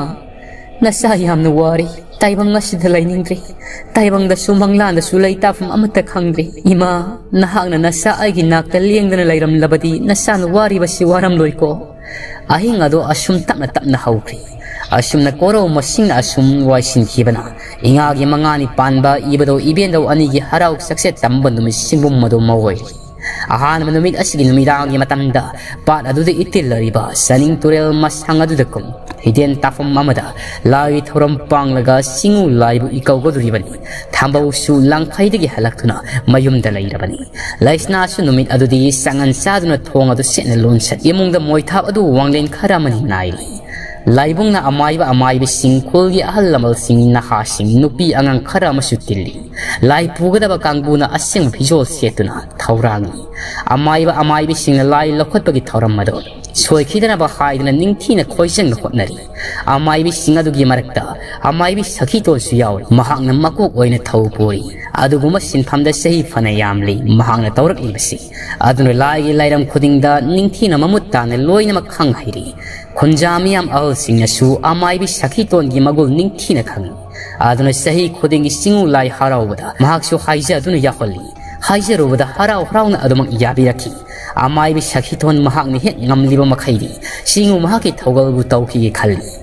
ꯅꯆꯥ ꯌꯥꯝꯅ ꯋꯥꯔꯦ꯫ ꯇꯥꯏꯕꯪ ꯑꯁꯤꯗ ꯂꯩꯅꯤꯡꯗ꯭ꯔꯦ꯫ ꯇꯥꯏꯕꯪꯗꯁꯨ ꯃꯪꯂꯥꯟꯗꯁꯨ ꯂꯩꯇꯥꯐꯝ ꯑꯃꯠꯇ ꯈꯪꯗ꯭ꯔꯦ꯫ ꯏꯃꯥ, ꯅꯍꯥꯛꯅ ꯅꯆꯥ ꯑꯩꯒꯤ ꯅꯥꯛꯇ ꯂꯦꯡꯗꯅ ꯂꯩꯔꯝꯂꯕꯗꯤ ꯅꯆꯥꯅ ꯋꯥꯔꯤꯕꯁꯤ ꯋꯥꯔꯝꯂꯣꯏꯀꯣ?" ꯑꯍꯤꯡ ꯑꯗꯨ ꯑꯁꯨꯝ ꯇꯞꯅ ꯇꯞꯅ ꯍꯧꯈ꯭ꯔꯤ꯫ ꯑꯁꯨꯝꯅ ꯀꯣꯔꯧ ꯃꯁꯤꯡꯅ ꯑꯁꯨꯝ ꯋꯥꯏꯁꯤꯟꯈꯤꯕꯅ ꯏꯉꯥꯒꯤ ꯃꯉꯥꯅꯤ ꯄꯥꯟꯕ ꯏꯕꯗꯧ ꯏꯕꯦꯟꯗꯧ ꯑꯅꯤꯒꯤ ꯍꯔꯥꯎ ꯆꯥꯛꯆꯦꯠ ꯇꯝꯕ ꯅꯨꯃꯤꯠ ꯁꯤꯡꯕꯨꯝ ꯑꯗꯨ ꯃꯑꯣꯏꯔꯤ꯫ ꯑꯍꯥꯟꯕ ꯅꯨꯃꯤꯠ ꯑꯁꯤꯒꯤ ꯅꯨꯃꯤꯗꯥꯡꯒꯤ ꯃꯇꯝꯗ ꯄꯥꯠ ꯑꯗꯨꯗ ꯏꯇꯤꯜꯂꯔꯤꯕ ꯆꯥꯅꯤꯡ ꯇꯨꯔꯦꯜ ꯃꯁꯥꯡ ꯑꯗꯨꯗ ꯀꯨꯝ ꯍꯤꯗꯦꯟ ꯇꯥꯐꯝ ꯑꯃꯗ ꯂꯥꯏꯒꯤ ꯊꯧꯔꯝ ꯄꯥꯡꯂꯒ ꯆꯤꯡꯉꯨ ꯂꯥꯏꯕꯨ ꯏꯀꯧꯒꯗꯧꯔꯤꯕꯅꯤ꯫ ꯊꯥꯝꯕꯧꯁꯨ ꯂꯥꯡꯐꯩꯗꯒꯤ ꯍꯜꯂꯛꯇꯨꯅ ꯃꯌꯨꯝꯗ ꯂꯩꯔꯕꯅꯤ꯫ ꯂꯩꯁꯅꯥꯁꯨ ꯅꯨꯃꯤꯠ ꯑꯗꯨꯗꯤ ꯆꯉꯟ ꯆꯥꯗꯨꯅ ꯊꯣꯡ ꯑꯗꯨ ꯁꯦꯠꯅ ꯂꯣꯟꯁꯠ ꯏꯃꯨꯡꯗ ꯃꯣꯏꯊꯥꯞ ꯑꯗꯨ ꯋꯥꯡꯂꯦꯟ ꯈꯔ ꯑꯃꯅꯤ ꯅꯥꯏꯔꯤ꯫ ꯂꯥꯏꯕꯨꯡꯅ ꯑꯃꯥꯏꯕ ꯑꯃꯥꯏꯕꯤꯁꯤꯡ, ꯈꯨꯜꯒꯤ ꯑꯍꯜ ꯂꯃꯟꯁꯤꯡ, ꯅꯍꯥꯁꯤꯡ, ꯅꯨꯄꯤ ꯑꯉꯥꯡ ꯈꯔ ꯑꯃꯁꯨ ꯇꯤꯜꯂꯤ꯫ ꯂꯥꯏ ꯄꯨꯒꯗꯕ ꯀꯥꯡꯕꯨꯅ ꯑꯁꯦꯡꯕ ꯐꯤꯖꯣꯜ ꯁꯦꯠꯇꯨꯅ ꯊꯧꯔꯥꯡꯏ꯫ ꯑꯃꯥꯏꯕ ꯑꯃꯥꯏꯕꯤꯁꯤꯡꯅ ꯂꯥꯏ ꯂꯧꯈꯠꯄꯒꯤ ꯊꯧꯔꯝ ꯑꯗꯨ ꯁꯣꯏꯈꯤꯗꯅꯕ ꯍꯥꯏꯗꯨꯅ ꯅꯤꯡꯊꯤꯅ ꯈꯣꯏꯖꯪꯅ ꯍꯣꯠꯅꯔꯤ꯫ ꯑꯃꯥꯏꯕꯤꯁꯤꯡ ꯑꯗꯨꯒꯤ ꯃꯔꯛꯇ ꯑꯃꯥꯏꯕꯤ ꯁꯈꯤꯇꯣꯟꯁꯨ ꯌꯥꯎꯔꯤ꯫ ꯃꯍꯥꯛꯅ ꯃꯀꯣꯛ ꯑꯣꯏꯅ ꯊꯧ ꯄꯨꯔꯤ꯫ ꯑꯗꯨꯒꯨꯝꯕ ꯁꯤꯟꯐꯝꯗ ꯆꯍꯤ ꯐꯅ ꯌꯥꯝꯂꯤ ꯃꯍꯥꯛꯅ ꯇꯧꯔꯛꯂꯤꯕꯁꯤ꯫ ꯑꯗꯨꯅ ꯂꯥꯏꯒꯤ ꯂꯥꯏꯔꯝ ꯈꯨꯗꯤꯡꯗ ꯅꯤꯡꯊꯤꯅ ꯃꯃꯨꯠ ꯇꯥꯅ ꯂꯣꯏꯅꯃꯛ ꯈꯪ ꯍꯩꯔꯤ꯫ ꯈꯨꯟꯖꯥ ꯃꯤꯌꯥꯝ ꯑꯍꯜꯁꯤꯡꯅꯁꯨ ꯑꯃꯥꯏꯕꯤ ꯁꯈꯤꯇꯣꯟꯒꯤ ꯃꯒꯨꯜ ꯅꯤꯡꯊꯤꯅ ꯈꯪꯏ꯫ ꯑꯗꯨꯅ ꯆꯍꯤ ꯈꯨꯗꯤꯡꯒꯤ ꯆꯤꯡꯉꯨ ꯂꯥꯏ ꯍꯔꯥꯎꯕꯗ ꯃꯍꯥꯛꯁꯨ ꯍꯥꯏꯖꯗꯨꯅ ꯌꯥꯎꯍꯜꯂꯤ꯫ ꯍꯥꯏꯖꯔꯨꯕꯗ ꯍꯔꯥꯎ ꯍꯔꯥꯎꯅ ꯑꯗꯨꯃꯛ ꯌꯥꯕꯤꯔꯛꯈꯤ꯫ ꯑꯃꯥꯏꯕꯤ ꯁꯈꯤꯇꯣꯟ ꯃꯍꯥꯛꯅ ꯍꯦꯛ ꯉꯝꯂꯤꯕ ꯃꯈꯩꯗꯤ ꯆꯤꯡꯉꯨ ꯃꯍꯥꯛꯀꯤ ꯊꯧꯒꯜꯕꯨ ꯇꯧꯈꯤꯒꯦ ꯈꯜꯂꯤ꯫